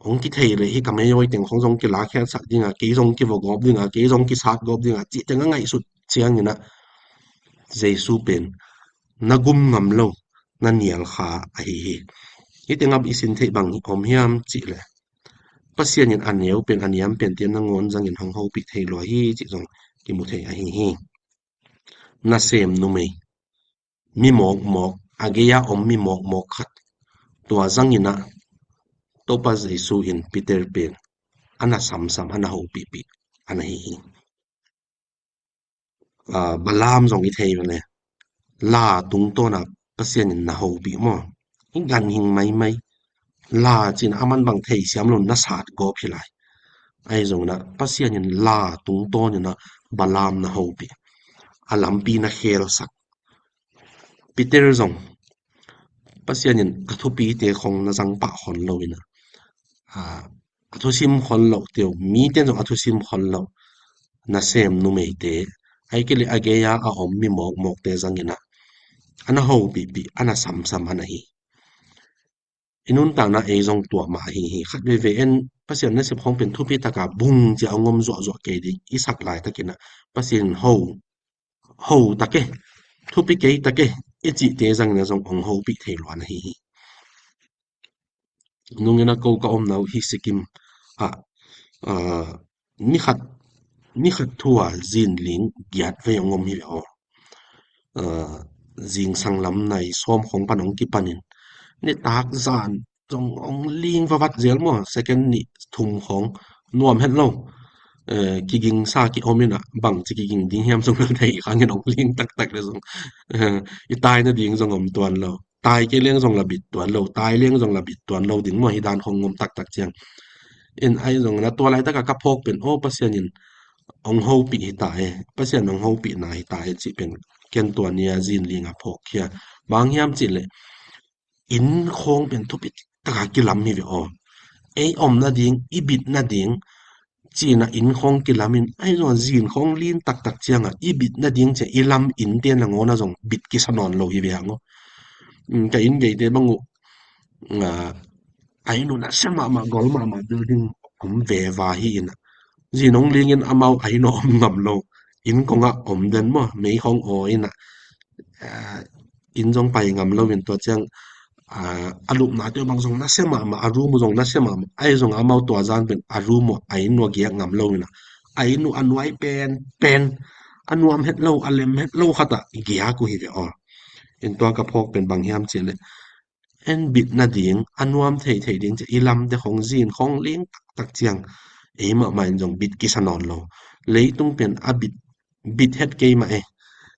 hong kithei leh hih ka meiawi teng khong zong kilakhiatsak ding a, kei zong kivuagawp ding a, kei zong kisatgawp ding a, cih teng a ngaihsut ciangin a, Jesu pen na gum ngam lo, na nial kha ahi hi. Hih tengah i sin theih bang om hiam cih leh, Pasian in a neu pen, a niam pen, tiang nangawn zangin hong hopih thei lua hi cih zong kimu thei ahi hi. Nasem numei, mi mawkmawk, a gei-a om mi mawkmawk khat, tua zangin a, Topa Jesu in Peter pen a na samsam, a na hopihpih a na hi hi. Ah, Balaam zong i thei ve le, la tungtawn a Pasian in na hopih maw? I ganhing maimai, la cih a man bang theisiam lo, na satgawp hi lai. Ahi zongin a Pasian in la tungtawn in a Balaam na hopih, a lampi na khelsak. Peter zong Pasian in a thupite khong na zang pah khol lo in a, a, a thusim khol loh teu, mite zong a thusim khol loh, nasem numeite, ahih kei leh a gei-a a om mi mawkmawkte zangin a, a na hopihpih, a na samsam a na hi. I nuntakna ei zong tua mah ahi hi. Khat veivei en Pasian nasep khawng pen thupi taka bung cia a ngom zuahzuah kei ding i sak laitakin ah Pasian ho, ho take, thupi kei take i cihte zangin ah zong hong hopih thei luan ahi hi. Nungin a ko ka omna uh hi Sikkim ah, ah, ni khat, ni khat thu a zin ling giat vei hong om hi ve aw. Ah, zingsang lam nai sawm khawng pan hong kipanin nitak zan zong hong ling vavat zel maw, second nih thum khawng nuam het lo. Eh, kigingsa ki om in ah bangci kiging ding hiam zong la thei khangin hong ling taktak le zong, eh, i tai nading zong om tuan lo. Tai kei leng zong la bit tuan lo, tai leng zong la bit tuan lo ding maw, hi dan khong ngom taktak ciang. In ahi zongin a tua laitaka ka phawk pen, aw, Pasian in hong hopih hi ta e, Pasian hong hopihna hi ta e cih pen ken tua nia zin linga phawk khia. Bang hiam cih leh inn khawng pen thupi taka kilam hi ve aw. Ei om nading, i bit nading, cina inn khawng kilamin, ahi zong a zin khawng lin taktak cianga i bit nading cia i lam innte nangawna zong bit kisa nawn lo hi ve hang aw. Mm, ka inn geite bang uh, ah, a inn uh nasia mahmah, gol mahmah building om veva hi in ah. Zin hong lingin amau a inn uh om ngam lo. Inn kongah om den maw, mei khawng aw in ah. Ah, inn zong pai ngam lo in tua ciang, ah, a lupna teu bang zong nasia mahmah, a room uh zong nasia mahmah. Ahi zong amau tua zan pen a room uh a inn uh a giak ngam lo in ah. A inn uh a nuai pen, pen, a nuam het lo, a lem het lo khatah giak uh hi ve aw. In tua ka phawk pen bang hiam cih leh en bit nading, a nuam thei thei ding cia i lamte khong zin khong ling taktak ciang ei mahmah in zong bit kisa nawn lo. Leitung pen a bit, bit het kei mah e,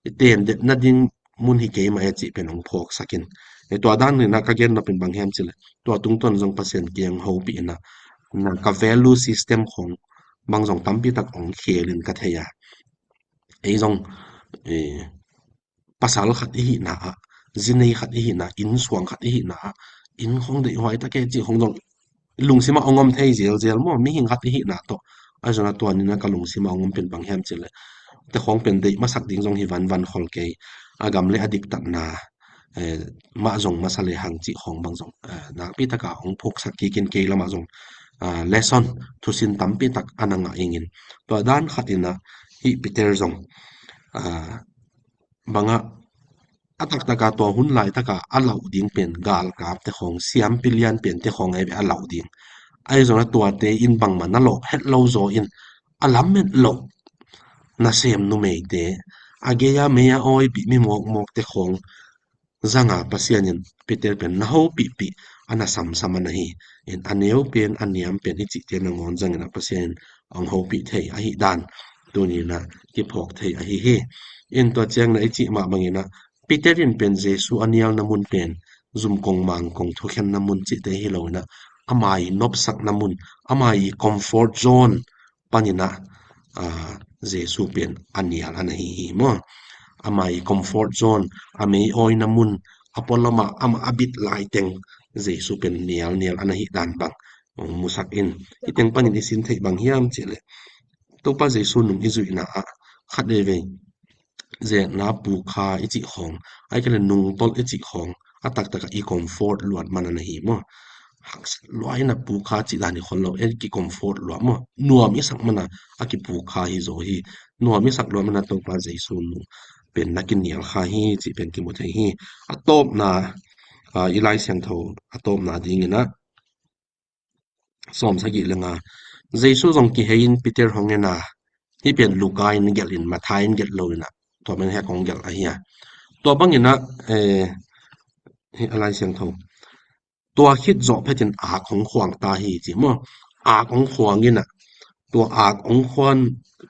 i ten det nading mun hi kei mah e cih pen hong phawksak in. E, tua dan in ah ka gen nop in bang hiam cih leh tua tungtawn zong Pasian kiang hopih in ah, na ka value system khong bang zong tampi tak hong khel in ka thei a. Ei zong, eh, pasal khat i hihna ah, zinei khat i hihna, innsuang khat i hihna ah, inn khong deih huai ta kei cih khong zong lungsim ah hong om thei zelzel maw, mihing khat i hihna tawh. Ahi zong a tua ni-in a ka lungsim ah hong om pen bang hiam cih leh te khong pen deih masak ding zong hi vanvan khol kei. A gam le a diktatna, eh, mah zong masa le hang cih khong bang zong, eh, nakpi taka hong phawksak kik in kei lamah zong, ah, lesson, thusin tampi tak a na ngah ing in. Tua dan khat in ah hih Peter zong, ah, bangah a taktaka tua hun laitaka a lauh ding pen galkapte khawng, siampi lianpente khawng ahi ve a lauh ding. Ahi zongin a tuate in bangmah na lawh het lo zaw in a lamet loh nasem numeite, a gei-a mei-a awipih mi mawkmawkte khawng zanga Pasian in Peter pen na hopihpih a na samsam a na hi. In a neu pen a niam pen i cihte nangawn zangin a Pasian in hong hopih thei ahi dan tuni-in a kiphawk thei ahi hi. In tua ciangin a i cih mah bangin a Peter in pen Jesu a nialna mun pen zumkong mangkong thukhenna mun cihte hi loin a ama i nopsakna mun, ama i comfort zone panin a, ah, Jesu pen a nial a na hi hi maw. Ama i comfort zone, a mei awina mun, a pualamah amah a bit laiteng Jesu pen nialnial a na hih dan bang hong musak in. Hih teng panin i sin theih bang hiam cih leh Topa Jesu nung i zuihna ah khat veivei zetna pukha i cih khawng, ahih kei leh nungtolh i cih khawng a taktakah i comfort luat man a na hi maw. Haksat lua in a pukha cih dan hi khol lo, ei ki comfort luat maw. Nuam i sak man a a kipukha hi zaw hi. Nuam i sak luat man a Topa Jesu nung pen na kinial kha hi cih pen kimu thei hi. A tawpna, ah, i Lai Siangtho a tawpna dingin a sawm sagih le nga. Jesu zong kihei in Peter hong en a, hih pen Luka in gelh in, Matthai in gelh lo in a, tua pen hek hong gelh ahi a. Tua bangin a, eh, hih a Lai Siangtho. Tua khit zawh phetin ak hong khuang ta hi ci maw. Ak hong khuang in a, tua ak hong khuan,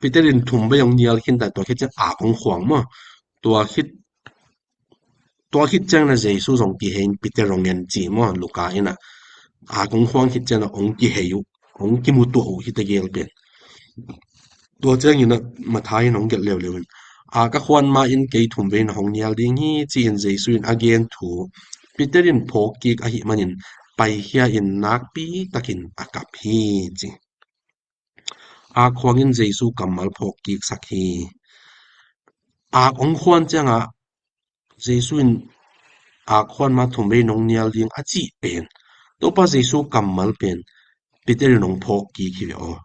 Peter in thum vei hong nial khin ta, tua khit ciang ak hong khuang maw. Tua khit Tua khit ciangin a Jesu zong kihei in Peter hong en ci maw, Luka in a. Ak hong khuang khit ciangin a hong kihei uh, hong kimutuah uh hi tegel pen. Tua ciangin a Matthai in hong gelh leuleu in, ak a khuan ma-in kei thum vei na hong nial ding hi ci-in Jesu in a gen thu Peter in phawk kik ahih manin paikhia in nakpi takin a kap hi ci. Ak khuangin Jesu kammal phawk kiksak hi. Ak hong khuan ciangah Jesu in ak khuan ma thumvei nong nial ding a cih pen Topa Jesu kammal pen Peter in hong phawk kik hi ve aw.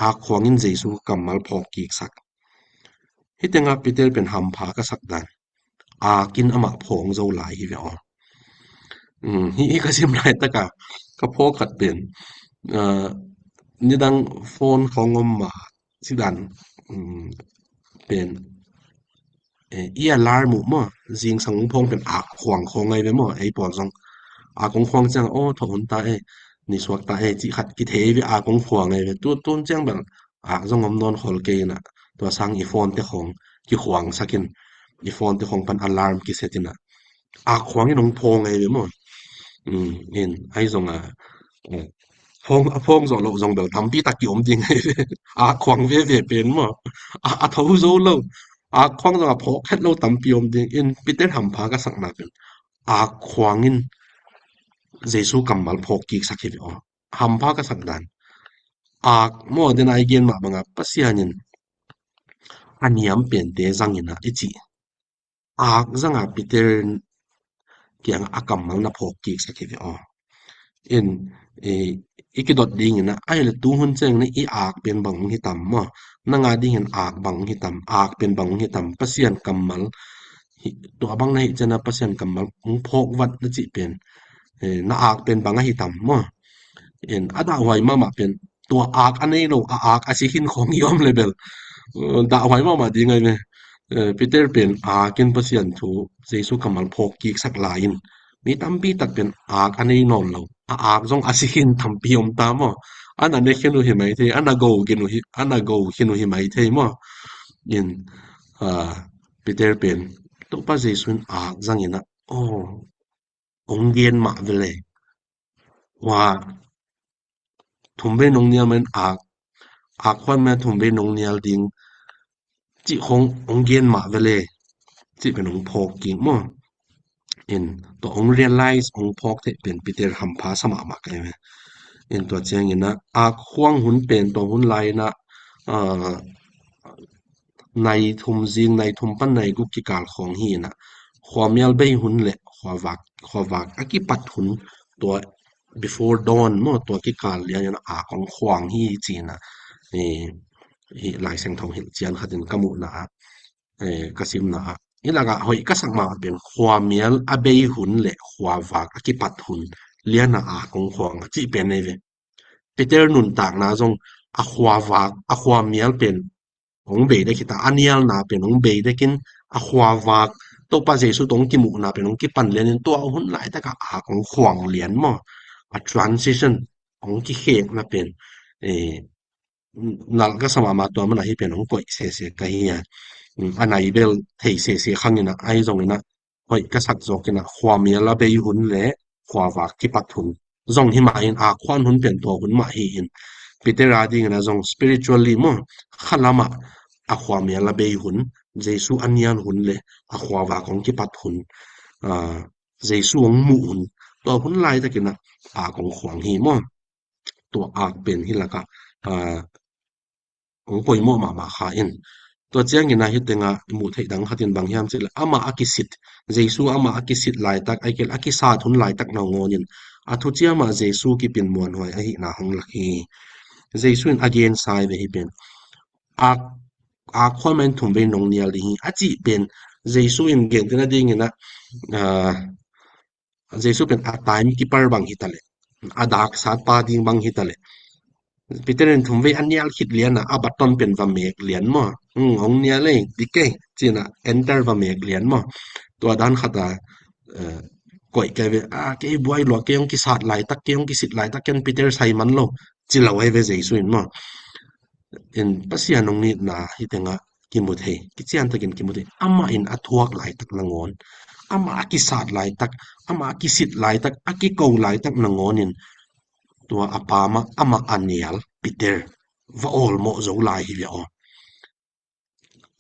Ak khuang in Jesu kammal phawk kik sak. Hih tengah Peter pen hampha ka sak dan, akin amah phawng zo lai hi ve aw. Hih ka sim laitaka ka phawk khat pen nidang phone khawng om ma sidan pen i alarm uh maw, zingsang hong phawng pen ak khuang khawng ai ve maw, ei pawl zong ak hong khuang ciang aw thawh hun ta e, nisuak ta e cih khat kithei ve, ak hong khuang ai ve. Tu tun ciang bel ak zong om nawn khol kei inah, tua sang i phone te khawng kikhuang sakin, i phone te khawng pan alarm kiset inah ak khuang in hong phawng ai ve maw. In ai zong a phawng, a phawng zawh loh zong bel tampi tak ki om ding ai ve. Ak khuang veve pen maw, a tho zo lo, ak khuang zong a phawk khet lo tampi om ding. In Peter hampha ka sakna pen ak khuang in Jesu kammal phawk kik sak hi ve aw. Hampha ka sak dan, ak maw, den ai gen mah banga Pasian in a niam pente zangin ah i cih, ak zanga Peter kiangah a kammal na phawk kik sak hi ve aw. In i kidot dingin ah, ahile tu hun ciangin i ak pen bang hong hi tam maw? Nanga dingin ak bang hong hi tam, ak pen bang hong hi tam? Pasian kammal tua bang na hih ciangin ah Pasian kammal hong phawk vat na cih pen na ak pen bang a hi tam maw? In a dahhuai mahmah pen tua ak a nei lo, a ak a si khin khawng hi om le bel dahhuai mahmah ding ai ve. Peter pen akin Pasian thu, Jesu kammal phawk kik sak lai in mi tampi tak pen ak a nei nawn lo, a ak zong a si khin tampi om ta maw? A na ne khin uh hi mai thei, a na go khin uh hi, a na go khin uh hi mai thei maw? In Peter pen Topa Jesu in ak zangin ah, aw, hong gen mah vele. Hua thumvei nong nial ma in ak, ak khuan ma thumvei nong nial ding cih khong hong gen mah vele. Cih pen hong phawk kik maw? In tua hong realize, hong phawk thei pen Peter hampha sa mahmah kai ve. In tua ciangin ah ak khuang hun pen tua hun lai inah nai thum, zing nai thum pan nai guk kikal khawng hi inah, khuamial bei hun le khuavak, khuavak a kipat hun, tua before dawn maw, tua kikal lian inah ak hong khuang hi ci inah Lai Siangtho hilh cian khatin ka muhna ah, ka simna ah, hih lakah hoih ka sak mah pen khuamial a bei hun le khuavak a kipat hun lianah ak hong khuang a cih pen nei ve. Peter nuntakna zong a khuavak, a khuamial pen hong bei dek hi ta, a nialna pen hong bei dekin a khuavak, Topa Jesu tawh hong kimuhna pen hong kipan lianin tua hun laitakah ak hong khuang lian maw? A transition hong kikhekna pen nalh ka sa mahmah, tua manah hih pen hong koih sese ka hi a, a nai bel thei sese khang inah, ahi zong inah hoih ka sak zawk inah khuamial a bei hun le khuavak kipat hun zong hi mah in, ak khuan hun pen tua hun mah hi in, Peter a dingin ah zong spiritually maw, khalamah a khuamial a bei hun, Jesu a nial hun le a khuavak hong kipat hun, Jesu hong muh hun, tua hun laitakin ah ak hong khuang hi maw? Tua ak pen hih lakah hong poimawh mahmah kha in. Tua ciangin ah hih tengah i muh theih dang khatin bang hiam cihleh, amah a kisit, Jesu amah a kisit laitak, ahih kei leh a kisat hun laitak nangawnin a thuciam ah Jesu kipin muanhuai ahihna hong lak hi. Jesu in a gensa hi ve hih pen. Ak, ak khuan ma in thumvei nong nial ding hi a cih pen Jesu in gentehna dingin ah Jesu pen a time keeper bang hi ta leh, a daksat pa ding bang hi ta leh, Peter in thumvei a nial khit lianah a baton pen va mek lian maw? Hong nial ei, dik ei, ci-in ah enter va mek lian maw? Tua dan khat ah koih kei ve, a kei buai lua, kei hong kisat laitak, kei hong kisit laitak ken Peter sai man lo, ci lo ahi ve Jesu in maw? In Pasian hong itna hih tengah kimu thei, kiciantakin kimu thei. Amah in a thuak laitak nangawn, amah a kisat laitak, amah a kisit laitak, a kiko laitak nangawnin tua a pa mah, amah a nial Peter va awlmawh zo lai hi ve aw.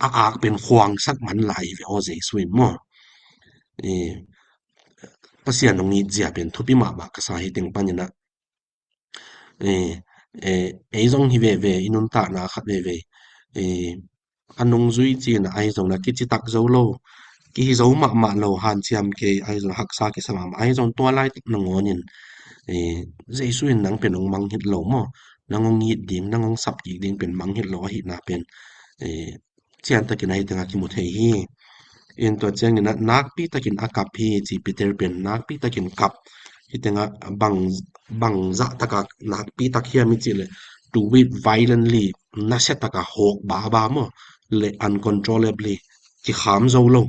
A ak pen khuangsak man lai hi ve aw Jesu in maw? Pasian hong it zia pen thupi mahmah ka sa hi teng panin ah, ei zong hi veve, i nuntakna khat veve, a nungzui cihna ahi zongin a kicitak zo lo, kihi zo mahmah lo, hanciam kei, ahi zong haksa kisa mahmah, ahi zong tua laitak nangawn in, eh, Jesu in nang pen hong mangngilh lo maw, nang hong it ding, nang hong sap kik ding pen mangngilh lo ahihna pen, eh, ciantakin ahi tengah kimu thei hi. In tua ciangin ah nakpi takin a kap hi ci, Peter pen nakpi takin kap. Hih tengah bang, bang zah takah nakpi tak hiam i cih leh, to weep violently, nasia takah hawk baba maw, le uncontrollably, kikham zo lo.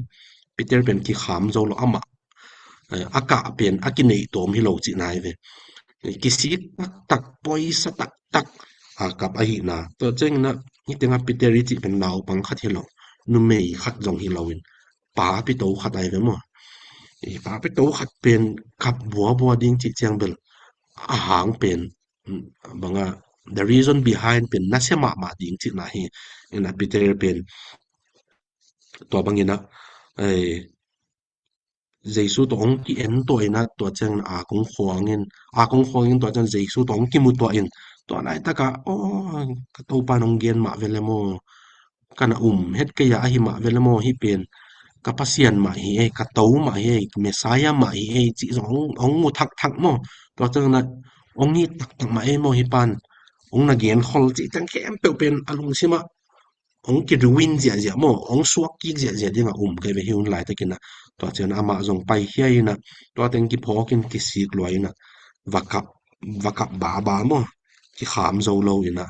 Peter pen kikham zo lo, amah, eh, a kah pen a kineih tawm hi lo cihna hi ve. Kisik taktak, poisa taktak a kap ahihna. Tua ciangin ah hih tengah Peter i cih pen naupang khat hi lo, numei khat zong hi lo in, pa pito khat ahi ve maw. I pa pito khat pen kap buabua ding cih ciang bel a hang pen, mm, banga, the reason behind pen nasia mahmah ding cihna hi. Ina Peter pen tua bangin ah, eh, Jesu tawh hong ki-en tuah in ah, tua ciangin a kong khuangin, a kong khuangin tua ciang Jesu tawh hong kimu tuah in, tua laitakah, aw, ka Topa in hong gen mah ve le maw, ka na um het kei a, ahi mah ve le maw, hih pen ka Pasian mah hi ei, ka To mah hi ei, Messiah mah hi ei, cih zong hong, hong mu thakthak maw. Tua ciangin ah hong it taktak mah ei maw, hih pan hong na genkhol cih teng khempeuh pen a lungsimah hong ki-ruin ziahziah maw, hong suak kik ziahziah dingah um kei ve hi un laitakin ah. Tua ciangin amah zong paikhia in ah, tua teng kiphawkin kisik lua in ah, va kap, va kap baba maw, kikham zo lo in ah,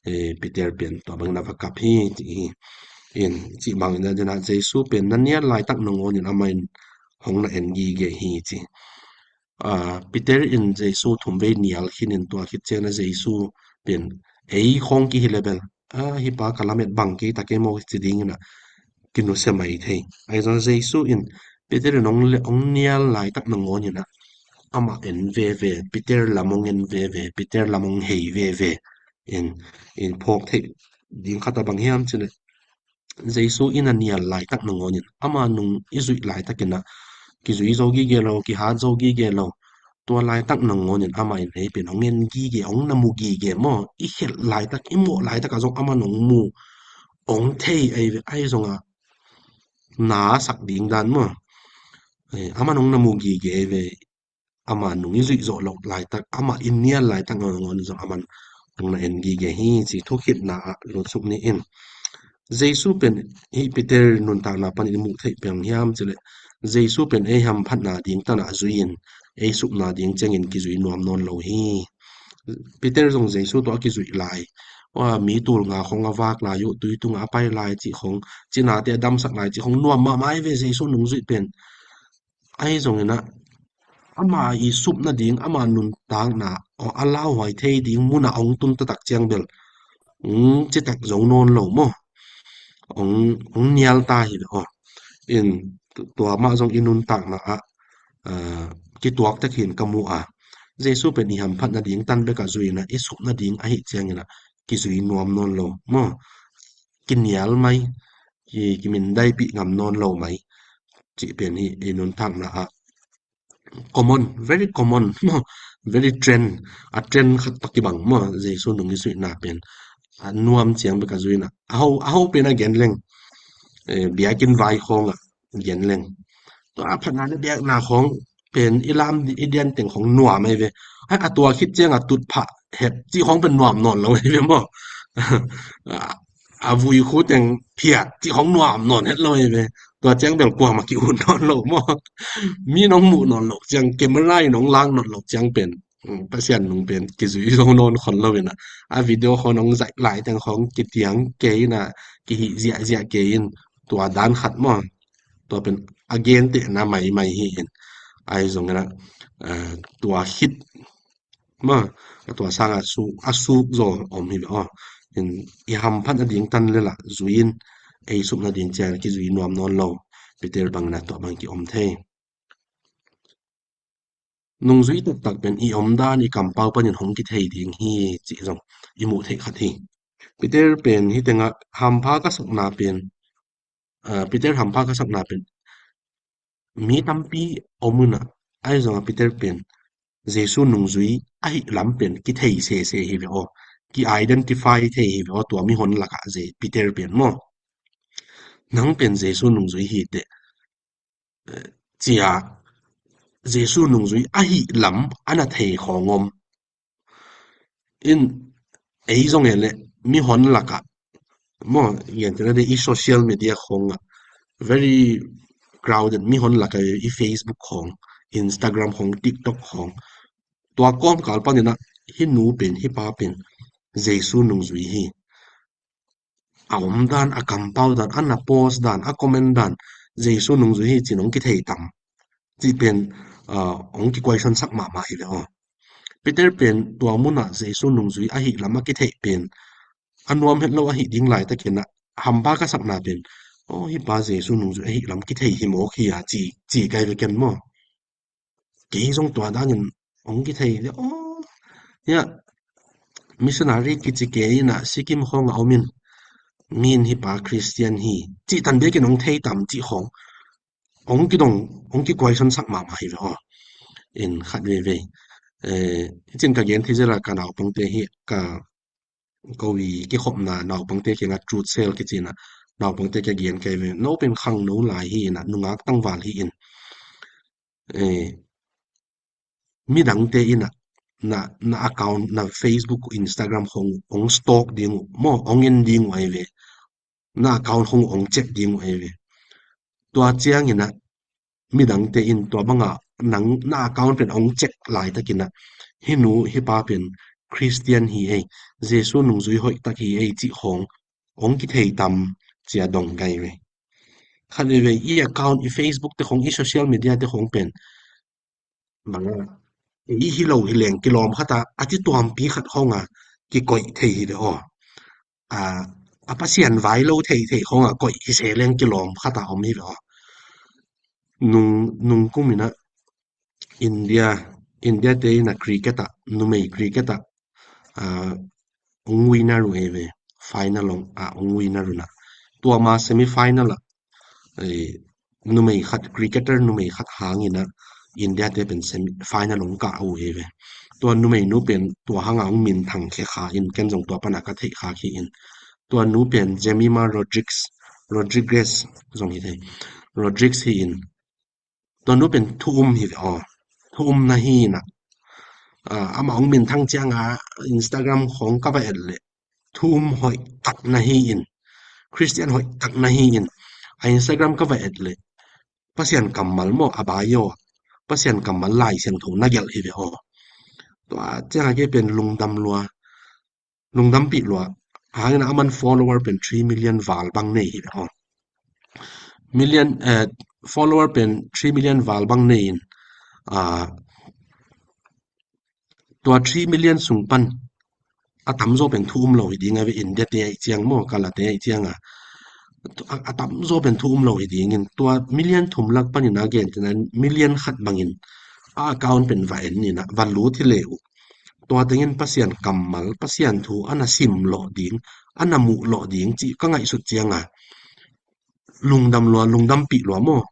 eh, Peter pen tua bangin ah va kap hi ci hi. In cih bangin ah, Jesu pen na nial laitak nangawn in amah in hong na en gige hi ci. Ah, Peter in Jesu thumvei nial khin in tua khit ciangin ah Jesu pen ei khawng kihi le bel, ah, hih pa ka lamet bang kei ta kei maw ci dingin ah kinusia mai thei. Ahi zong Jesu in Peter in hong le, hong nial laitak nangawn in ah amah en veve, Peter lam hong en veve, Peter lam hong hei veve. In, in phawk theih ding khat a bang hiam cih leh, Jesu in a nial laitak nangawn in, ama nung i zuih laitakin ah kizui zo gige lo, kihat zo gige lo. Tua laitak nangawn in amah in hei pen hong en gige, hong na mu gige maw, i khelh laitak, i mawh laitak ah zong ama nung mu, hong thei ahi ve, ahi zongah na sak ding dan maw. Eh, ama nung na mu gige ahi ve, ama nung i zuih zawh loh laitak, ama i nial laitak nangawn zong aman nung na en gige hi ci thukhitna ah lutsuk ni in. Jesu pen hih Peter nuntakna panin i muh theih pen hiam cih leh, Jesu pen ei hamphatna ding tanah zui in, ei supna ding ciangin kizui nuam nawn lo hi. Peter zong Jesu tawh a kizuih lai, ua, mi tul nga khong a vak lai uh, tui tungah a pai lai cih khong, cinate a damsak lai cih khong nuam mahmah ahi ve Jesu nungzuih pen. Ahi zongin ah ama i sup nading, ama nuntakna, aw, a lauhuai thei ding munah hong tun taktak ciang bel, hong citak zo nawn lo maw. Hong, hong nial ta hi ve aw. In, tu-, tua mah zong i nuntakna ah, ah, kituak tek hin ka mu a. Jesu pen i hamphat nading tan bek a zui in ah, i sup nading ahih ciangin ah kizui nuam nawn lo maw. Kinial mai, ki, kimindaipih ngam nawn lo mai cih pen hi i nuntakna ah common, very common maw, very trend, a trend khat tawh kibang maw, Jesu nung i zuihna pen a nuam ciang bek a zui in ah, a ho, a ho pen a gen leng, eh, biakinn vai khawng ah gen leng, tua a phatna le biakna khawng pen i lam di-, i dian teng khawng nuam ahi ve. Hai, a tua khit ciang a tutphah hep cih khawng pen nuam nawn lo ahi ve maw. A, a vui khu teng phiat cih khawng nuam nawn het lo ahi ve. Tua ciang bel kuamah ki-ut nawn lo maw. Mi nong muh nawn lo ciang, camera in nong lak nawn lo ciang pen, mm, Pasian nung pen kizui zo nawn khol lo in ah, a video khawng nong zaih lai teng khawng kitiang kei in ah, kihih ziahziah kei in, tua dan khat maw. Tua pen a gentehna maimai hi in. Ahi zongin ah, eh, tua khit maw, a tua sangah a suk, a suk zaw om hi ve aw. In, i hamphat nading tan le lah zui in, ei sup nading ciang kizui nuam nawn lo. Peter bangin ah tua bang ki-om thei. Nungzui taktak pen i omdan, i kampau panin hong kithei ding hi cih zong i muh theih khat hi. Peter pen hih tengah hampha ka sakna pen, ah, Peter hampha ka sakna pen mi tampi om un ah, ahi zongah Peter pen Jesu nungzui ahih lam pen kithei sese hi ve aw, ki-identify thei hi ve aw, tua mihon lakah Peter pen maw. Nang pen Jesu nungzui hi teh, cia Jesu nungzui ahih lam a na thei khawng om. In ei zong e le mihon lakah maw, gentehna ding i social media khawngah very crowded, mihon lakah i Facebook khawng, Instagram khawng, TikTok khawng, tua kawmkal paninah hih nu pen hih pa pen Jesu nungzui hi. A om dan, a kampau dan, a na post dan, a comment dan, Jesu nungzui hi cin hong kithei tam cih pen hong kikuaisan sak mahmah hi ve aw. Peter pen tua munah Jesu nungzui ahih lam a kithei pen a nuam het lo ahih ding laitakinah hamba ka sakna pen, aw, hih pa Jesu nungzui ahih lam kithei hi mawk hi a ci, ci kai ve ken maw. Kei zong tua dangin hong kithei le aw, hiah missionary kici kei inah Sikkim khawngah om in, mi in hih pa Christian hi cih tan bekin hong thei tam cih khawng hong kidong, hong kikuaisan sak mahmah hi ve aw. In khat veivei, eh, hicin ka gen thei zela ka naupangte hi ka ko i kikhopna naupangte kiangah truth cell kicinah naupangte kia gen kai ve. No pen khangno lai hi inah, nungak tangval hi in, eh, midangte inah na, na account, na Facebook, Instagram hong, hong stalk ding uh maw, hong en ding uh ai ve. Na account hong hong check ding uh ai ve. Tua cianginah midangte in tua banga nang na account pen hong check laitakinah hih nu hih pa pen Christian hi ei, Jesu nungzui hoihtak hi ei cih khawng hong kithei tam cia dong kai ve. Khat veivei i account, i Facebook te khawng, i social media te khawng pen banga i hi lo hi leng kilawm khata a ci tuampi khat khawnga kikoih thei hi ve aw. A, a Pasian vai lo thei thei khawnga koih hi se leng kilawm khata om hi ve aw. Nung, nung kuminah India, India te inah cricket ah, numei cricket ah, a, hong winner uh ei ve, final hong, a, hong winner uh nah. Tua ma semi final ah, eh, numei khat, cricketer numei khat hanginah India te pen semi final hong kah uh ei ve. Tua numei nu pen tua hanga hong minthang khia kha in, ken zong tua pana ka theih kha khi in. Tua nu pen Jemima Rodrigues, Rodrigues zong hi thei. Rodrigues hi in. Tua nu pen thu um hi ve aw. Thu um na hi inah, a, amah hong minthang cianga Instagram khawng ka va et leh thu um hoih tak na hi in, Christian hoih tak na hi in, a Instagram ka va et leh Pasian kammal maw, a bio ah Pasian kammal Lai Siangtho na gelh hi ve aw. Tua cianga kei pen lungdam lua, lungdampih lua. Hangin aman follower pen three million val bang nei hi ve aw. Million, eh, follower pen three million val bang nei in, a, tua three million sung pan a tamzaw pen thu um lo hi ding a ve, India te aih ciang maw, Kala te aih cianga a, a tamzaw pen thu um lo hi dingin tua million thum lak panin a gen tena million khat bangin a account pen va en inah va lut hi le uh. Tua tengin Pasian kammal, Pasian thu a na sim lawh ding, a na muh lawh ding cih ka ngaihsut cianga lungdam lua, lungdampih lua maw.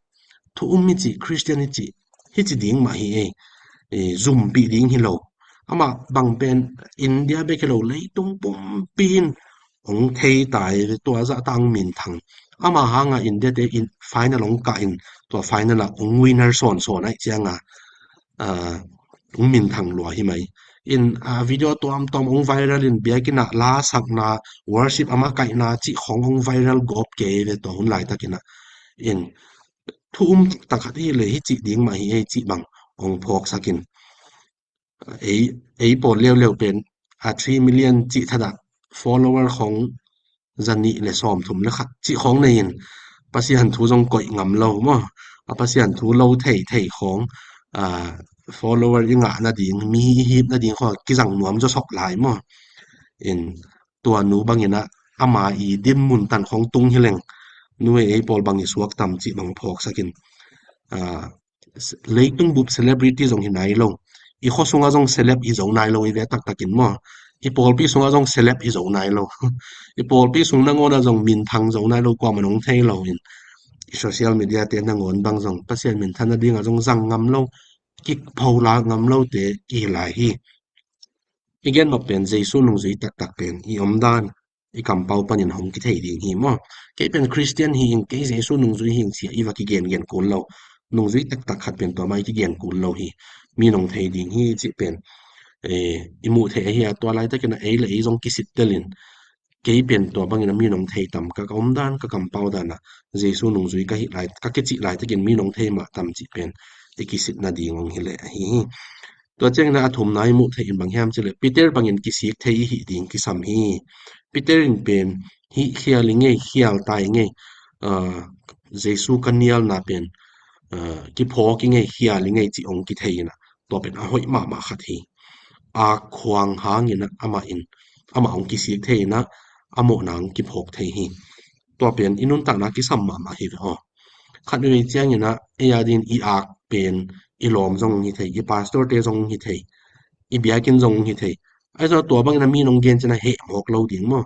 Thu um hi cih, Christian hi cih, hi ci ding mah hi ei. E, zumpih ding hi lo. Amah bang pen India bek hi lo, leitung pumpi in hong thei ta ei ve, tua zahta hong minthang. Amah hanga India te in final hong kah in, tua final ah hong winner sawnsawn aih cianga, a, hong minthang lua hi mai. In, a, video tuamtuam hong viral in, biakinn ah la sakna, worship a makaihna cih khawng hong viral gawp kei ve tua hun laitakinah. In thu um taktak khat hi le hi cih ding mah hi ei cih bang hong phawksak in. Ei, ei pawl leuleu pen a three million cih thadah follower khawng zanih le sawmthum le khat cih khawng nei in Pasian thu zong koih ngam lo maw. A Pasian thu lo thei thei khawng, a, follower i ngah nading, mi i hip nading khawng kizang nuam zawsop lai maw. In tua nu banginah ama i dinmun tan khawng tung hi leng nu ei, ei pawl bang i suak tam cih bang phawksak in, a, leitung bup celebrity zong hi nai lo. I khua sungah zong celeb hi zo nai lo i ve taktakin maw. I pawlpi sungah zong celeb hi zo nai lo. I pawlpi sung nangawnah zong minthang zo nai lo, kuamah nong thei lo in. I social media te nangawn bang zong Pasian minthan nadingah zong zang ngam lo, kipholak ngam lote i hi lai hi. I gen nop pen Jesu nungzui taktak pen i omdan, i kampau panin hong kithei ding hi maw. Kei pen Christian hi ing, kei Jesu nungzui hi ing cia i va kigengen kun lo. nungzui taktak khat pen tua mah i kigen kul lo hi. Mi nong thei ding hi cih pen, eh, i muh theih ahi a, tua laitakin a ei le ei zong kisit telin, kei pen tua bangin a mi nong thei tam, ka, ka omdan, ka kampau dan ah Jesu nungzui ka hih lai, ka kicih laitakin mi nong thei mah tam cih pen i kisit nading hong hi leh ahi hi. Tua ciangin a thumna i muh theih in bang hiam cih leh Peter bangin kisik thei i hih ding kisam hi. Peter in pen hih khial i ngei, khial ta i ngei, ah, Jesu ka nialna pen, ah, kiphawk i ngei, khial i ngei cih hong kithei in a, tua pen a hoih mahmah khat hi. A khuang hangin a amah in, amah hong kisik thei in a, a mawhna hong kiphawk thei hi. Tua pen i nuntakna kisam mahmah hi ve aw. Khat vei ciangin a, ei a din i ak pen i lawm zong hi thei, i pastor te zong hi thei, i biakinn zong hi thei. Ahi zong tua bangin a mi nong gen cin a heh mawk lo ding maw.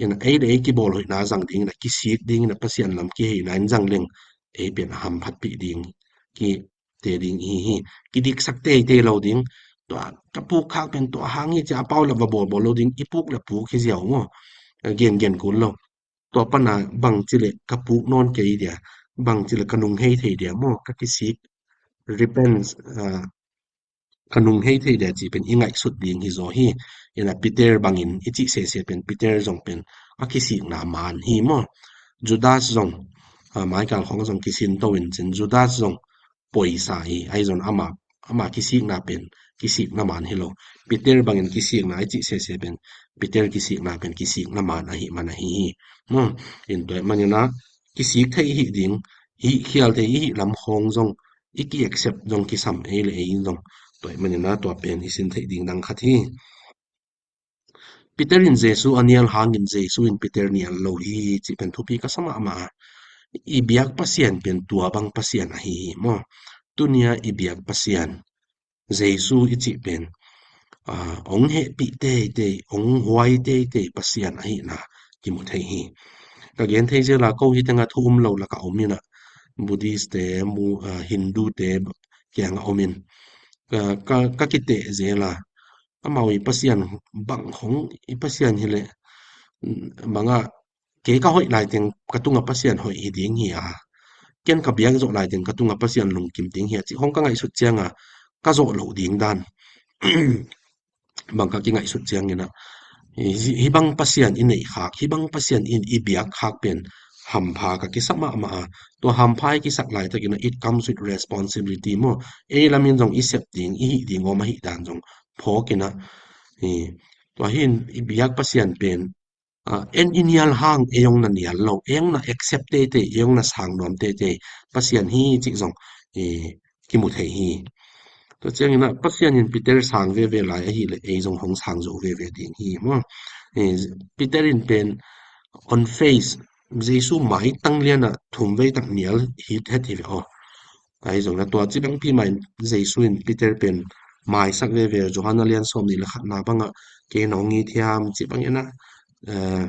In a ei le ei kibawl hoihna zang dingin a kisik dingin a Pasian lam kiheina in zang leng ei pen a hamphatpih ding, kite ding i hi hi. Kidiksak teitei lo ding. Tua ka puk khak pen tua hang hi ci a pau le va bawlbawl lo ding, i puk le puk hi ziau maw. Gen gen kul lo. Tua pana bangci le ka puk nawn kei dia, bangci le ka nung hei thei dia maw, ka kisik, repent, ah, ka nung hei thei dia cih pen i ngaihsut ding hi zaw hi. Ina Peter bangin i cih sese pen Peter zong pen a kisikna man hi maw. Judas zong, ah, maikal khawng zong kisin to in cin Judas zong poisa hi, ahi zong ama, ama kisikna pen kisikna man hi lo. Peter bangin kisikna i cih sese pen Peter kisikna pen kisikna man ahi man ahi hi. Maw, in tua manin a kisik thei i hih ding, hih khial thei i hih lam khawng zong i ki accept zong kisam ei le ei zong. Tua manin a tua pen i sin theih ding dang khat hi. Peter in Jesu a nial hangin Jesu in Peter nial lo hi cih pen thupi ka sa mahmah a. I biak Pasian pen tua bang Pasian ahi hi maw. Tunia i biak Pasian Jesu i cih pen, ah, hong hehpih teitei, hong huai teitei Pasian ahihna kimu thei hi. Ka gen thei zel a ko hi tengah thu um lo laka om in a, Buddhist te, mu-, ah, Hindu te kiangah om in, ka, ka, ka kiteh zel a, amau i Pasian bang khong i Pasian hi leh, bangah kei ka hoih laiteng ka tunga Pasian hoih hi ding hi a, ken ka biak zawh laiteng ka tunga Pasian lungkim ding hi a cih khong ka ngaihsut cianga ka zawh loh ding dan bang ka kingaihsut ciangin a, hi, hi bang Pasian i neih khak, hi bang Pasian in i biak khak pen hampha ka kisa mahmah a, tua hampha i kisak laitakin a it comes with responsibility maw, ei lamin zong i sep ding, i hih ding om ahih dan zong phawkin a, hi, tua hin i biak Pasian pen, ah, en i nial hang ei hong na nial lo, ei hong na accept teitei, ei hong na sang nuam teitei Pasian hi cih zong, eh, kimu thei hi. Tua ciangin a Pasian in Peter sang veve lai ahih leh ei zong hong sang zo veve ding hi maw. Eh, Peter in pen on face, Jesu maitang lian a thum vei tak nial hi het hi ve aw. Ahi zong na tua ci bangpi mah in Jesu in Peter pen maisak veve, Johan a lian sawm nih le khatna bangah kei nong it hiam ci bangin a, eh,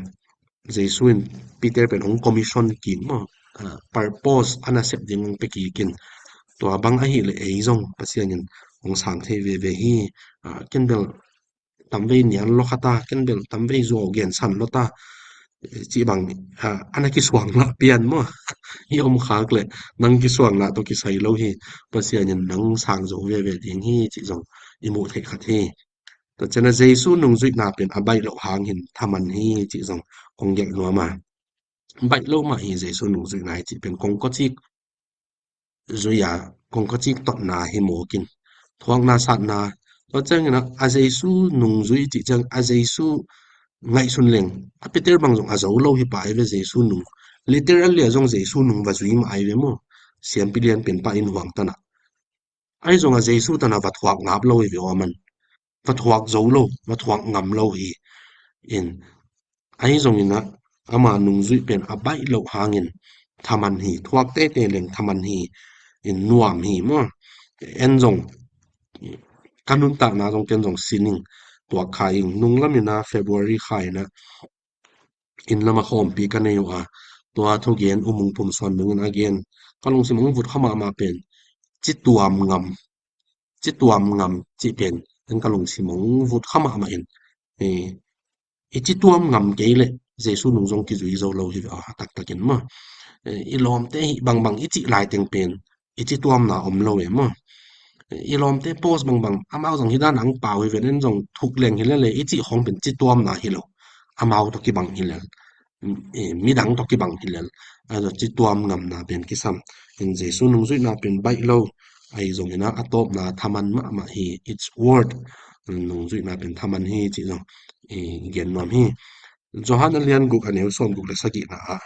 Jesu in Peter pen hong commission kik maw, ah, purpose a nasep ding hong pia kik in. Tua bang ahih leh ei zong Pasian in hong sang thei veve hi, ah, ken bel tamvei nial lo kha ta, ken bel tamvei zuau gensan lo ta, eh, cih bang, ah, a na kisuang lah pian maw. I om khak leh nang kisuang lah tawh kisai lo hi, Pasian in nang sang zo veve ding hi cih zong i muh theih khat hi. Tua ciangin a Jesu nungzuihna pen a baih loh hangin thaman hi cih zong kong gelh nuam a. Baih loh mah hi Jesu nungzuihna hi cih pen kong kawcik zui a, kong kawcik totna hi mawk in. Thuakna satna, tua ciangin a, a Jesu nungzui cih ciang a Jesu ngaihsun leng, a Peter bang zong a zo lo hi pah ai ve Jesu nung. Literally a zong Jesu nung va zui mah ai ve maw. Siampi lian pen pah in huang tan a. Ahi zong a Jesu tan a va thuak ngap lo hi ve aw man. Va thuak zo lo, va thuak ngam lo hi. In, ahi zongin a, ama nungzuih pen a baih loh hangin thaman hi, thuak teitei leng thaman hi, in nuam hi maw. En zong, ka nuntakna zong ken zong sining, tuak kha ing, nunglam in a February kha in a, inn lama khawmpi ka nei uh a, tua thugen U Mung Pum Suan Nung in a gen, ka lungsim hong vut kha mahmah pen, ci tuam ngam, ci tuam ngam cih pen, en ka lungsim hong vut kha mahmah in, eh, i ci tuam ngam kei leh Jesu nung zong kizui zo lo hi ve a, a taktakin maw. Eh, i lawmte hi bangbang i cih laiteng pen, i cituamna om lo e maw. I lawmte post bangbang amau zong hi dan ang pau hi ven, en zong thuk leng hi lel e i cih khawng pen cituamna hi lo. Amau tawh kibang hi lel, midang tawh kibang hi lel. Ahi zong cituam ngamna pen kisam. In Jesu nungzuihna pen baih lo. Ahi zongin a tawpna thaman mahmah hi. It's worth nungzuihna pen thaman hi cih zong i gen nuam hi. Johan a lian guk a neu sawm guk le sagihna ah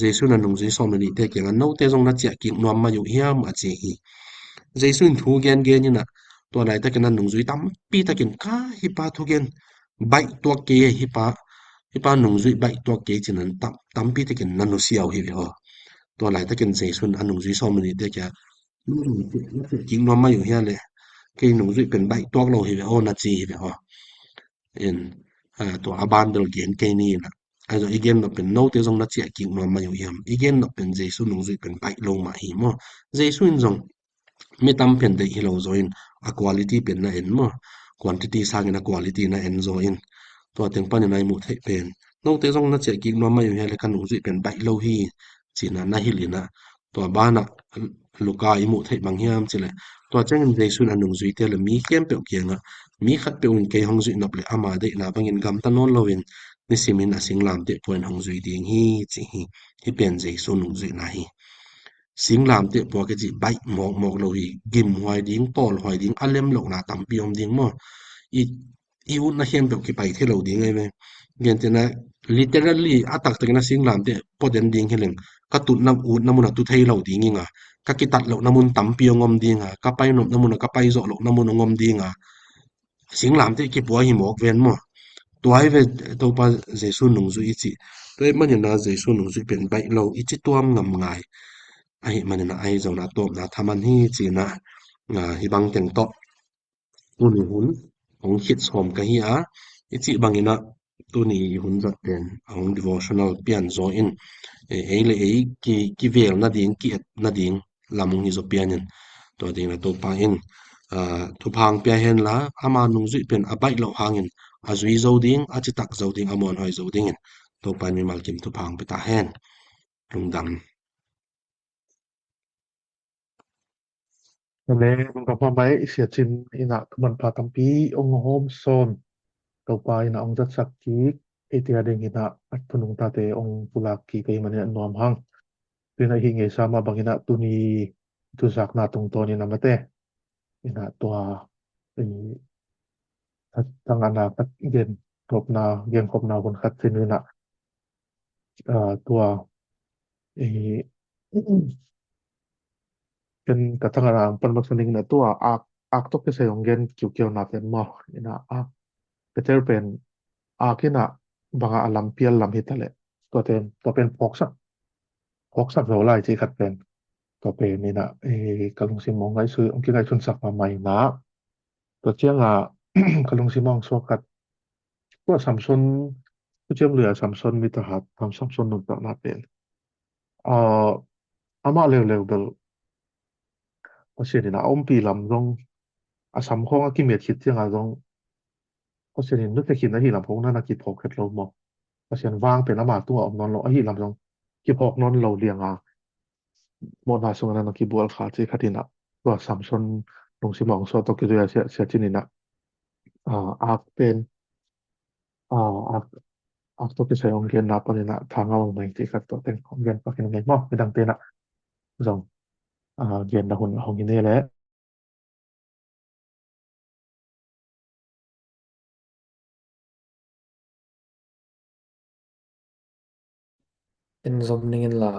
Jesu in a nungzui sawm le nihte kiangah note zong na ciah kik nuam mai uh hiam a ci hi. Jesu in thu gengen in ah tua laitakin a nungzui tampi takin ka hih pa thugen baih tuak kei e, hih pa, hih pa nungzuih baih tuak kei ci-in a tam, tampi takin na nusia uh hi ve aw. Tua laitakin Jesu in a nungzui sawm le nihte kiangah na ciah kik nuam mai uh hia leh kei nungzuih pen baih tuak lo hi ve aw na ci hi ve aw. In, tua a ban bel gen kei ni in ah. Ahi zong i gen nop pen note zong na ciah kik nuam mai uh hiam? I gen nop pen Jesu nungzuih pen baih lo mah hi maw. Jesu in zong mi tam pen deih hi lo zaw in a quality pen na en maw. Quantity sangin a quality na en zaw in. Tua teng panin a i muh theih pen note zong na ciah kik nuam mai uh hia leh ka nungzuih pen baih lo hi ci-in a na hilh in ah. Tua banah Luka i muh theih bang hiam cih leh tua ciangin Jesu in a nungzuite le mi khempeuh kiangah mi khatpeuh in kei hong zuih nop leh ama deihna bangin gamta nawn loin nisimin a singlamteh pua in hong zui ding hi ci hi. Hih pen Jesu nungzuihna hi. Singlamteh pua kici baih mawkmawk lo hi. Gimhuai ding, tawlhuai ding, a lem lohna tampi om ding maw. I i utna khempeuh kipai thei lo ding ahi ve. Gentehna literally a taktakin a singlamteh pua den ding hi leng ka tutna utna mun a tu thei lo ding ing a, ka kitat lohna mun tampi hong om ding a, ka pai nopna mun a ka pai zawh lohna mun hong om ding a, singlamteh kipua hi mawk ven maw. Tua hi ve Topa Jesu nungzui i cih. Tua hi manin a Jesu nungzui pen baih lo i ci tuam ngam ngai. Ahi manin a ahi zong a tawpna thaman hi ci-in a, hi bang teng tawh tuni hun hong khit sawm ka hi a, i cih bangin a tuni hun zat pen a hong devotional pian zaw in, ei le ei ki, kivel nading, ki-et nading lam hong hi zaw pian in, tua dingin a Topa in thupha hong pia hen la, ama nungzuih pen a baih loh hangin a zui zo ding, a citak zo ding, a muanhuai zo dingin Topa in mimal kim thupha hong pia ta hen. Lungdam. Amen. Ka phamai Sia Cin in a thumanpha tampi hong hawm sawn. Topa in a hong zatsak kik, eite a dingin a thunung tate hong pulak kik ahih manin a nuam hang. Tu in a hih ngeisa mah bangin a tuni thuzakna tungtawn in a mate in a tua tangana khat gen khopna, gen khopna hun khat sin in a tua ken ka tangana ang pan maksa ning in a tua ak, ak tawh kisai hong gen kiukiau na pen maw in a ak Peter pen ak in a banga a lam pial lam hi ta leh tua pen, tua pen phawksak, phawksak zo lai ci khat pen tua pen in a ka lungsim hong ngaihsun, hong kingaihsunsak mahmah in a tua cianga ka lungsim hong suak khat tua Samson, Thuciam Lui a Samson mitahat, Samson nuntakna pen amah leuleu bel Pasian in a ompih lam zong a sam khawng a kimet khit cianga zong Pasian in nusia khin ahih lam khawng na na kiphawk het lo maw? Pasian vang pen ama tungah om nawn lo ahih lam zong kiphawk nawn lo lianga mawhna sungah na na kibual kha ci khat in a tua Samson lungsim a hong suak tawh kizui a Sia, Sia Cin in a ak pen ak, ak tawh kisai hong genna panin a tha ngah hong mai ci khat tua teng hong gen pakin ngei maw? Midangte in a zong genna hun hong hi ne leh en zom ning in la,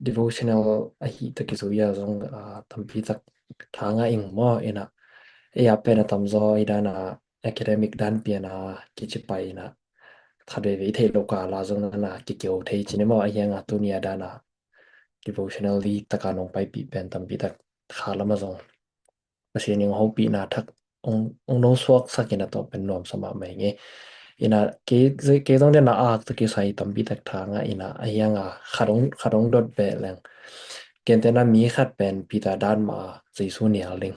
devotional ahi tak kizui a zong tampi tak tha ngah ing maw? In a ei a pen a tamzaw i dan a academic dan pian a kici pai in a khat veve i theih lo kal a zong na na kikeu thei ci ni maw? Ahi hang a tuni a dan a devotional di taka nong paipih pen tampi tak kha lam a zong Pasian in hong hopihna thak hong, hong nong suaksak in a tawh pen nuamsa mahmah ing e. In a kei, kei zong den a ak tawh kisai tampi tak tha ngah in a, ahi hang a khat hong, khat hong dot beh leng. Gentehna mi khat pen Peter dan mah a Jesu nial ding.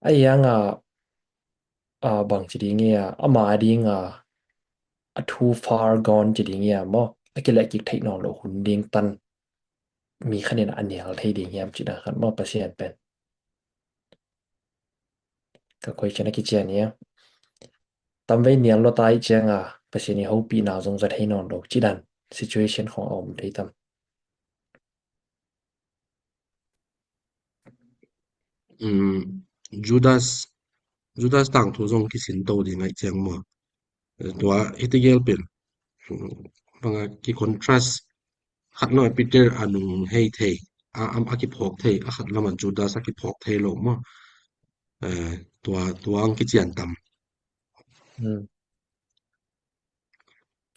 Ahi hang a bang ci ding ia, ama ding a a too far gone ci ding ia maw? A kileh kik theih nawn lo hun ding tan mi khat in a nial thei ding hiam cih dan khat maw Pasian pen. Ka question a kician hi a. Tamvei nial lo ta ih cianga Pasian i hopihna zong za thei nawn lo cih dan situation khong a om thei tam. Um, Judas Judas tangthu zong kisin to ding aih ciang maw. Tua hiti gel pen banga ki contrast khat lo Peter a nung hei thei a am a kiphawk thei a khat lama Judas a kiphawk thei lo maw. Tua tua ang kician tam.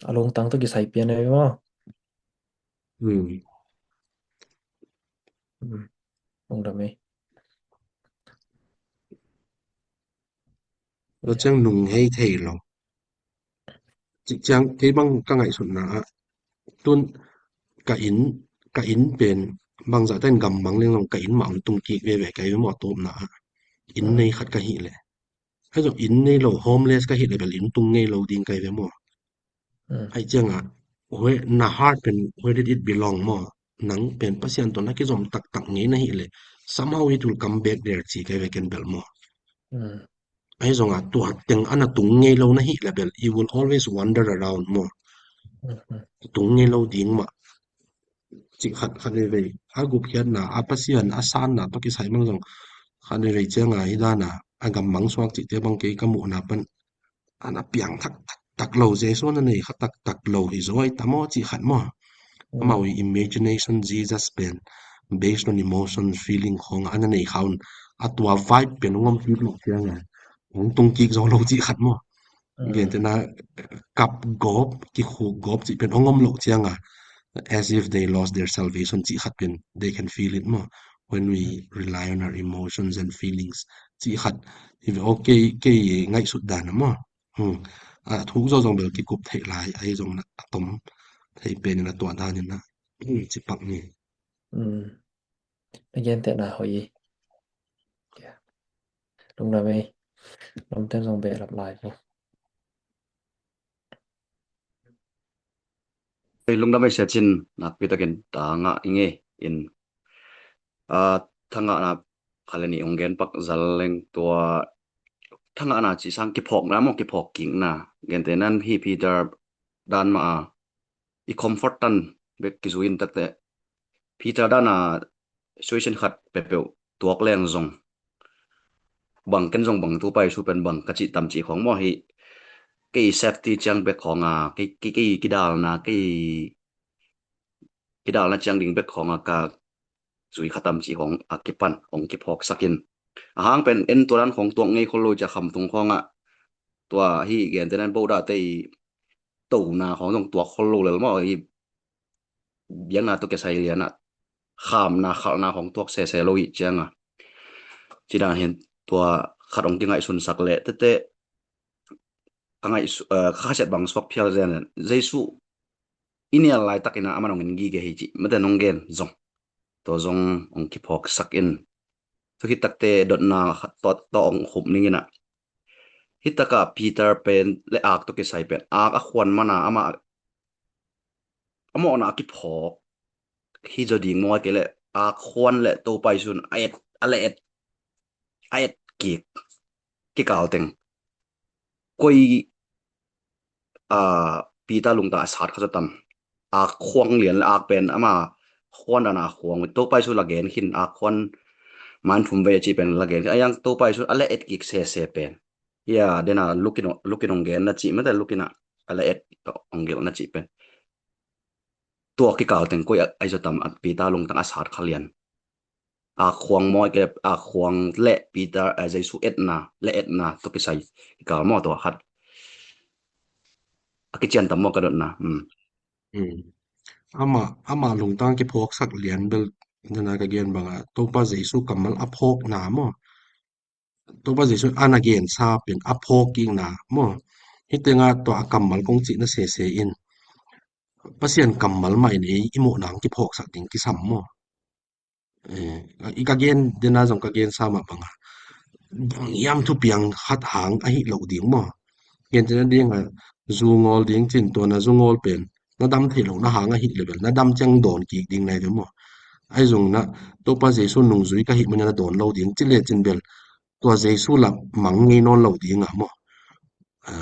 A lungtang tawh kisai pian ahi maw. Hmm. Hmm. Lungdam ei. Lo ciang nung hei thei lo. Cik ciang kei bang ka ngaihsutna ah tun ka inn ka inn pen bangzah ten gammang leng long ka inn mah hong tung kik veve ka hi ve maw a tawpna ah. Inn nei khat ka hih leh. Ahi zong inn nei lo homeless ka hih leh bel inn tung ngei lo ding ka hi ve maw. Aih ciangah na heart pen where did it belong maw. Nang pen Pasian tawh na kizom taktak ngei na hih leh somehow it will come back there ci ka hi ve ken bel maw. Ahi zongah tua teng a na tung ngei lo na hih leh bel you will always wander around maw. Tung ngei lo ding mah. Cih khat khat veivei a gupkhiatna a Pasian a sanna tawh kisai bang zong khat veivei cianga hi dana a gammang suak cihte bang kei ka muhna pan a na piang thak tak lo Jesu na nei kha tak tak lo hi zaw ai ta maw cih khat maw. Amau i imagination Jesus pen based on emotion feeling khawng a na nei kha un a tua vibe pen hong om kik loh cianga hong tung kik zo lo cih khat maw. Gentehna kap gawp kikhuk gawp cih pen hong om loh cianga as if they lost their salvation cih khat pen they can feel it maw. When we rely on our emotions and feelings cih khat hi ve aw kei kei ngaihsut dan a maw. A thuk zawzawng bel kikup theih lai ahi zong a tom theih penin a tuah danin a cipak ni. Na gentehna hoih hi. Lungdam ei. Lomten zong behlap lai hi. Ei lungdam ei sia cin nakpi takin ta ngah i ngei in. Thangahna khaleni hong gen pak zal leng tua thangahna cih sang kiphawkna maw kiphawk kikna gentehnan hi Peter dan mah a i comfort tan bek kizui in takte Peter dana situation khat peuhpeuh tuak leng zong bang ken zong bang tu pai su pen bang ka cih tam cih khong maw hi kei safety ciang bek khong a kei kidalna kei kidalna ciang ding bek khong a ka zui kha tam cih khong a kipan hong kiphawksak in a hang pen en tua dan khong tuak ngei khol lo cia khamtung khong ah tua hi gentehnan bohdahte i tona khong zong tuak khol lo lel maw i biakna tawh kisai lianah khamna khalhna khong tuak sese lo ih cianga cidan hin tua khat hong kingaihsunsak leh tete ka ngaihsu ka khasiat bang suak phial zen Jesu i nial laitakin a aman hong en gige hi cih mate nong gen zong tua zong hong kiphawksak in tua khit takte dotna tawh hong khup ning inah Hitakah Peter pen le ak tawh kisai pen ak a khuan mana amah a mawhna a kiphawk hi zaw ding maw ai kei leh ak khuan le Topa Jesu'n a et a le et a et kik kikal teng koi a Peter lungtang a sat kha zaw tam. Ak khuang lian le ak pen ama khuan dan a khuang Topa Jesu la gen khin ak khuan man thum vei a cih pen la gen khin a yang Topa Jesu a le et kik sese pen hia dena lukin lukin hong gen na cih mate lukin a a le et hong gelh na cih pen tua kikal teng koi a iso tam a Peter lungtang a sat kha lian. Ak khuang maw ai kei leh ak khuang le Peter a Jesu etna le etna tawh kisai kikal maw tua khat a kician tam maw ka dotna. Ama ama lungtang kiphawksak lian bel dena ka gen banga Topa Jesu kammal a phawkna maw Topa Jesu a na gensa pen a phawk kikna maw hitenga tua a kammal kong cihna sese in Pasian kammal mah in ei i mawhna ang kiphawksak ding kisam maw. I ka gen dena zong ka gensa mah banga bang hiam thupiang khat hang ahi loh ding maw. Gentehna dinga zu ngawl ding cin tua na zu ngawl pen na dam theih loh na hang ahi level na dam ciang dawn kik ding nai ve maw. Ahi zongin ah Topa Jesu nungzui ka hih manin a dawn lo ding ci lecin bel tua Jesu lah mang ngei nawn lo ding a maw? A,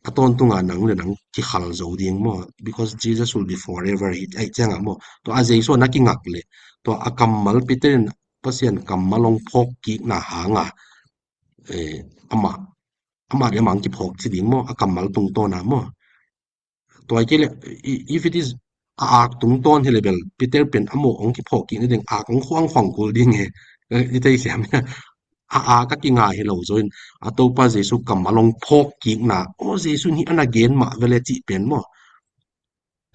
a tawntunga nang le nang kikhal zo ding maw? Because Jesus will be forever, hi, ahi cianga maw? Tua a Jesu a na kingak le tua a kammal Peter in Pasian kammal hong phawk kikna hanga, eh, amah, amah le amah hong kiphawk ci ding maw? A kammal tungtawna maw? Tua hi kei le, i-, if it is a ak tungtawn hi le bel Peter pen a mawh hong kiphawk kik nading, ak hong khuang khuang kul ding e. I thei siam hia? A ak a kinga hi lo zo in a Topa Jesu kammal hong phawk kikna, aw Jesu in hih a na gen mah vele cih pen maw?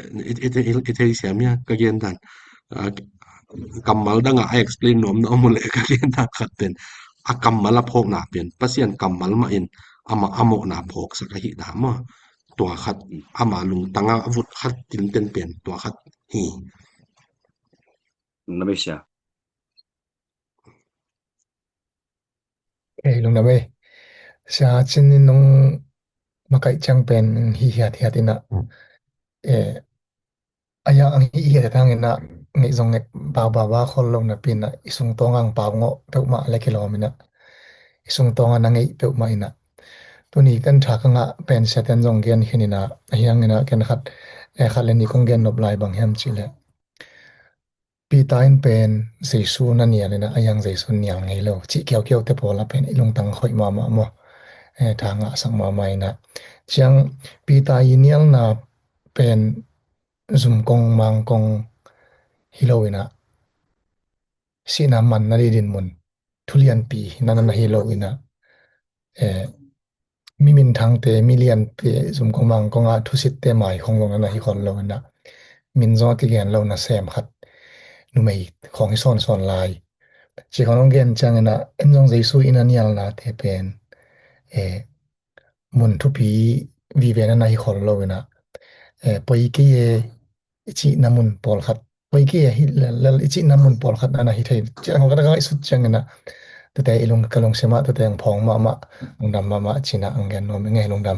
I, i, i, i thei siam hia ka gen dan? A, kammal dangah a explain nuam na om uh leh ka gen dan khat pen a kammal a phawkna pen Pasian kammal mah in amah a mawhna phawksak ahi dah maw? Tua khat ama lungtang a vut khat tinten pen tua khat hi. Na mei sia. Ei, lungdam ei. Sia Cin in nong makaih ciang pen hi hiat hiat inah. Eh, a yang hi hiat hiat hang inah ngeih zong ngeih bau bau bau khol lo napi inah i sungtawng ang pau ngawh peuhmah le kilawm inah. I sungtawng a na ngeih peuhmah inah. Tuni kan tha ka ngah pen Sia ten zong gen khin inah. A hiang inah ken khat, eh, khat le nih kong gen nop lai bang hiam cih leh. Peter in pen Jesu na nial inah, a yang Jesu nial ngei lo cih kiaukiau te pawl ah pen i lungtang hoih mahmah maw? Eh, tha ngahsak mahmah inah. Ciang Peter i nialna pen zumkong mangkong hi lo inah, sihna man na didin mun thulianpi na na hi lo inah, eh, mi minthangte, mi liante, zumkong mangkong ah thusitte mai khong zong na na hi khol lo inah, min zong a kigen lo nasem khat, numei khong hi sawnsawn lai. Ci khong hong gen ciang inah, en zong Jesu ina nialnate pen, eh, mun thupi vive na na hi khol lo inah, eh, poi kei e i cihna mun pawlkhat, poi kei a hi lel lel i cihna mun pawlkhat na na hi thei. Ciang ka ngaihsut ciang inah, tute i lung, ka lungsim ah tute ang phawng mahmah, lungdam mahmah cinah ang gen nuam i ngei lungdam.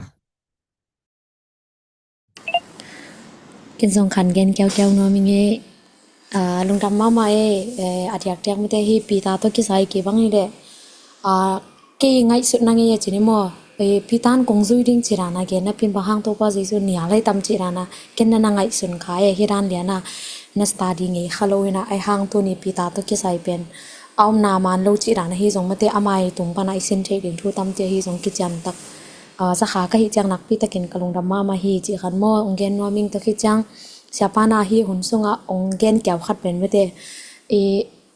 Ken zong khan gen kiaukiau nuam i ngei. Ah, lungdam mahmah e, eh, a diakdiak mite hi Peter tawh kisai kei bang hi leh. Ah, kei ngaihsutna ngei a cin i maw? Eh, Peter in kong zui ding ci dana gen napi in bang hang Topa Jesu nial hi tam ci dana ken na na ngaihsun kha e, hi dan liana na study ngei kha lo inah, ahi hang tuni Peter tawh kisai pen a omna man lo ci dana hi zong mate amai tung pana i sin theih ding thu tamte hi zong kician tak, ah, zakha ka hih ciang nakpi takin ka lungdam mahmah hi ci khan maw, ong gen nuam ing. Tua khit ciang Siapa na hi hun sungah ong gen kiau khat pen mate i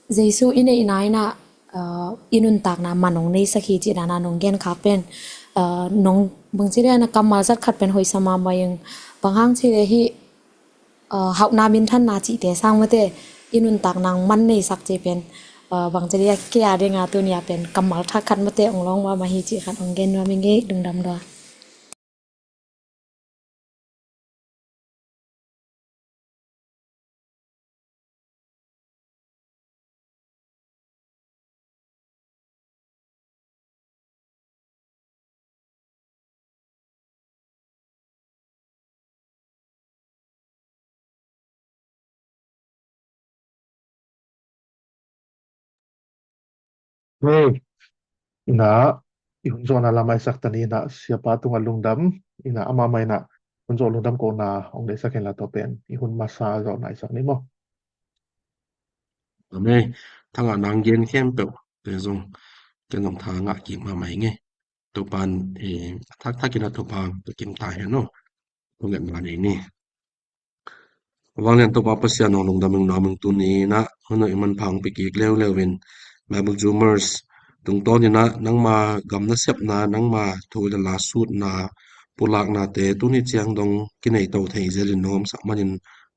Jesu i neihna inah, ah, i nuntakna man hong neisak hi cih dana nong gen khak pen, ah, nong bangci liana kammal zat khat pen hoihsa mahmah ing. Bang hang cih leh hih, ah, hauhna minthanna cihte sang mate i nuntakna man neisak cih pen, ah, bangci lia kei a dinga tuni a pen kammal thak khat mate hong lawng mahmah hi cih khat hong gen nuam i ngei, lungdam lua. Hey, ina i hun zawhna lam a i sak ta ni ina, Siapa tungah lungdam ina, amah mah ina hun zawh lungdam kohna hong deihsak hen la, tua pen i hun masa zawhna i sak ni maw? Amen. Thangah nang gen khempeuh te zong ken zong tha ngah kik mahmah ing e. Topan, eh, a thakthak ina Topa tua kim ta hen aw. Tua ngetna nei ni. Vanglian Topa Pasian aw, lungdam ing nuam ing. Tuni ina hun aw i manpha hong pia kik leuleu in, Bible Zoomers tungtawn ina nangma gam nasepna, nangma thu le la sutna, pulaknate tuni ciang dong kinei to thei zel in nuamsak manin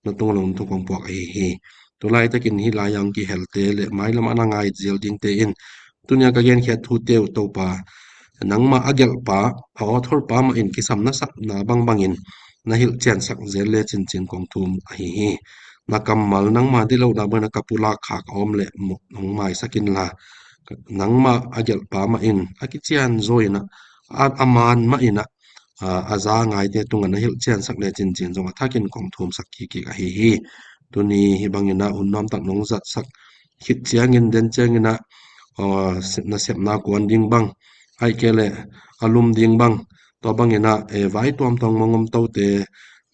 na tungah lungdam thu kong puak ahi hi. Tulaitakin hih lai-ah hong kihelte le mailam ah na ngai zel dingte in tunia ka genkhiat thute uh Topa, nangmah a gelhpa, a author pa mah in kisam na sakna bangbangin na hilhciansak zel le cincin kong thum ahi hi. Na kammal nangma dih lohna bangin a ka pulak khak a om le hong maisak inla, nangmah a gelhpa mah in a kician zaw inah, a, a man mah inah, a, a za ngaite tungah na hilhciansak le cincin zong a thakin kong thumsak kik kik ahi hi. Tuni hih bangin a hun nuamtak nong zatsak khit ciangin den ciangin ah, aw, nasepna kuan ding bang, ahih kei leh a lum ding bang, tua bangin ah, eh, vai tuamtuam mong om tote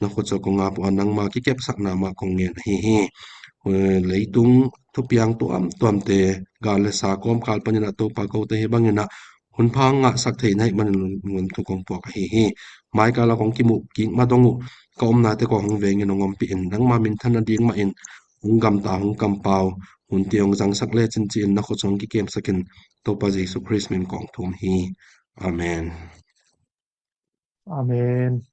na khutsaw kong ap uh a, nangma kikepsakna mah kong ngen ahi hi. Eh, leitung thupiang tuamtuamte, gal le sa kawmkal panin ah Topa, kote hih bangin ah hun pha ngahsak theih na hih manin lungdam thu kong puak ahi hi. Maikal ah kong kimuh kik ma dong uh, ka omnate kong hong vengin hong ompih in, nangma minthan nading mah in hong gamta, hong kampau, hunte hong zangsak lecin ci-in na khutsaw hong kikemsak in, Topa Jesu Khrist min kong thum hi. Amen. Amen.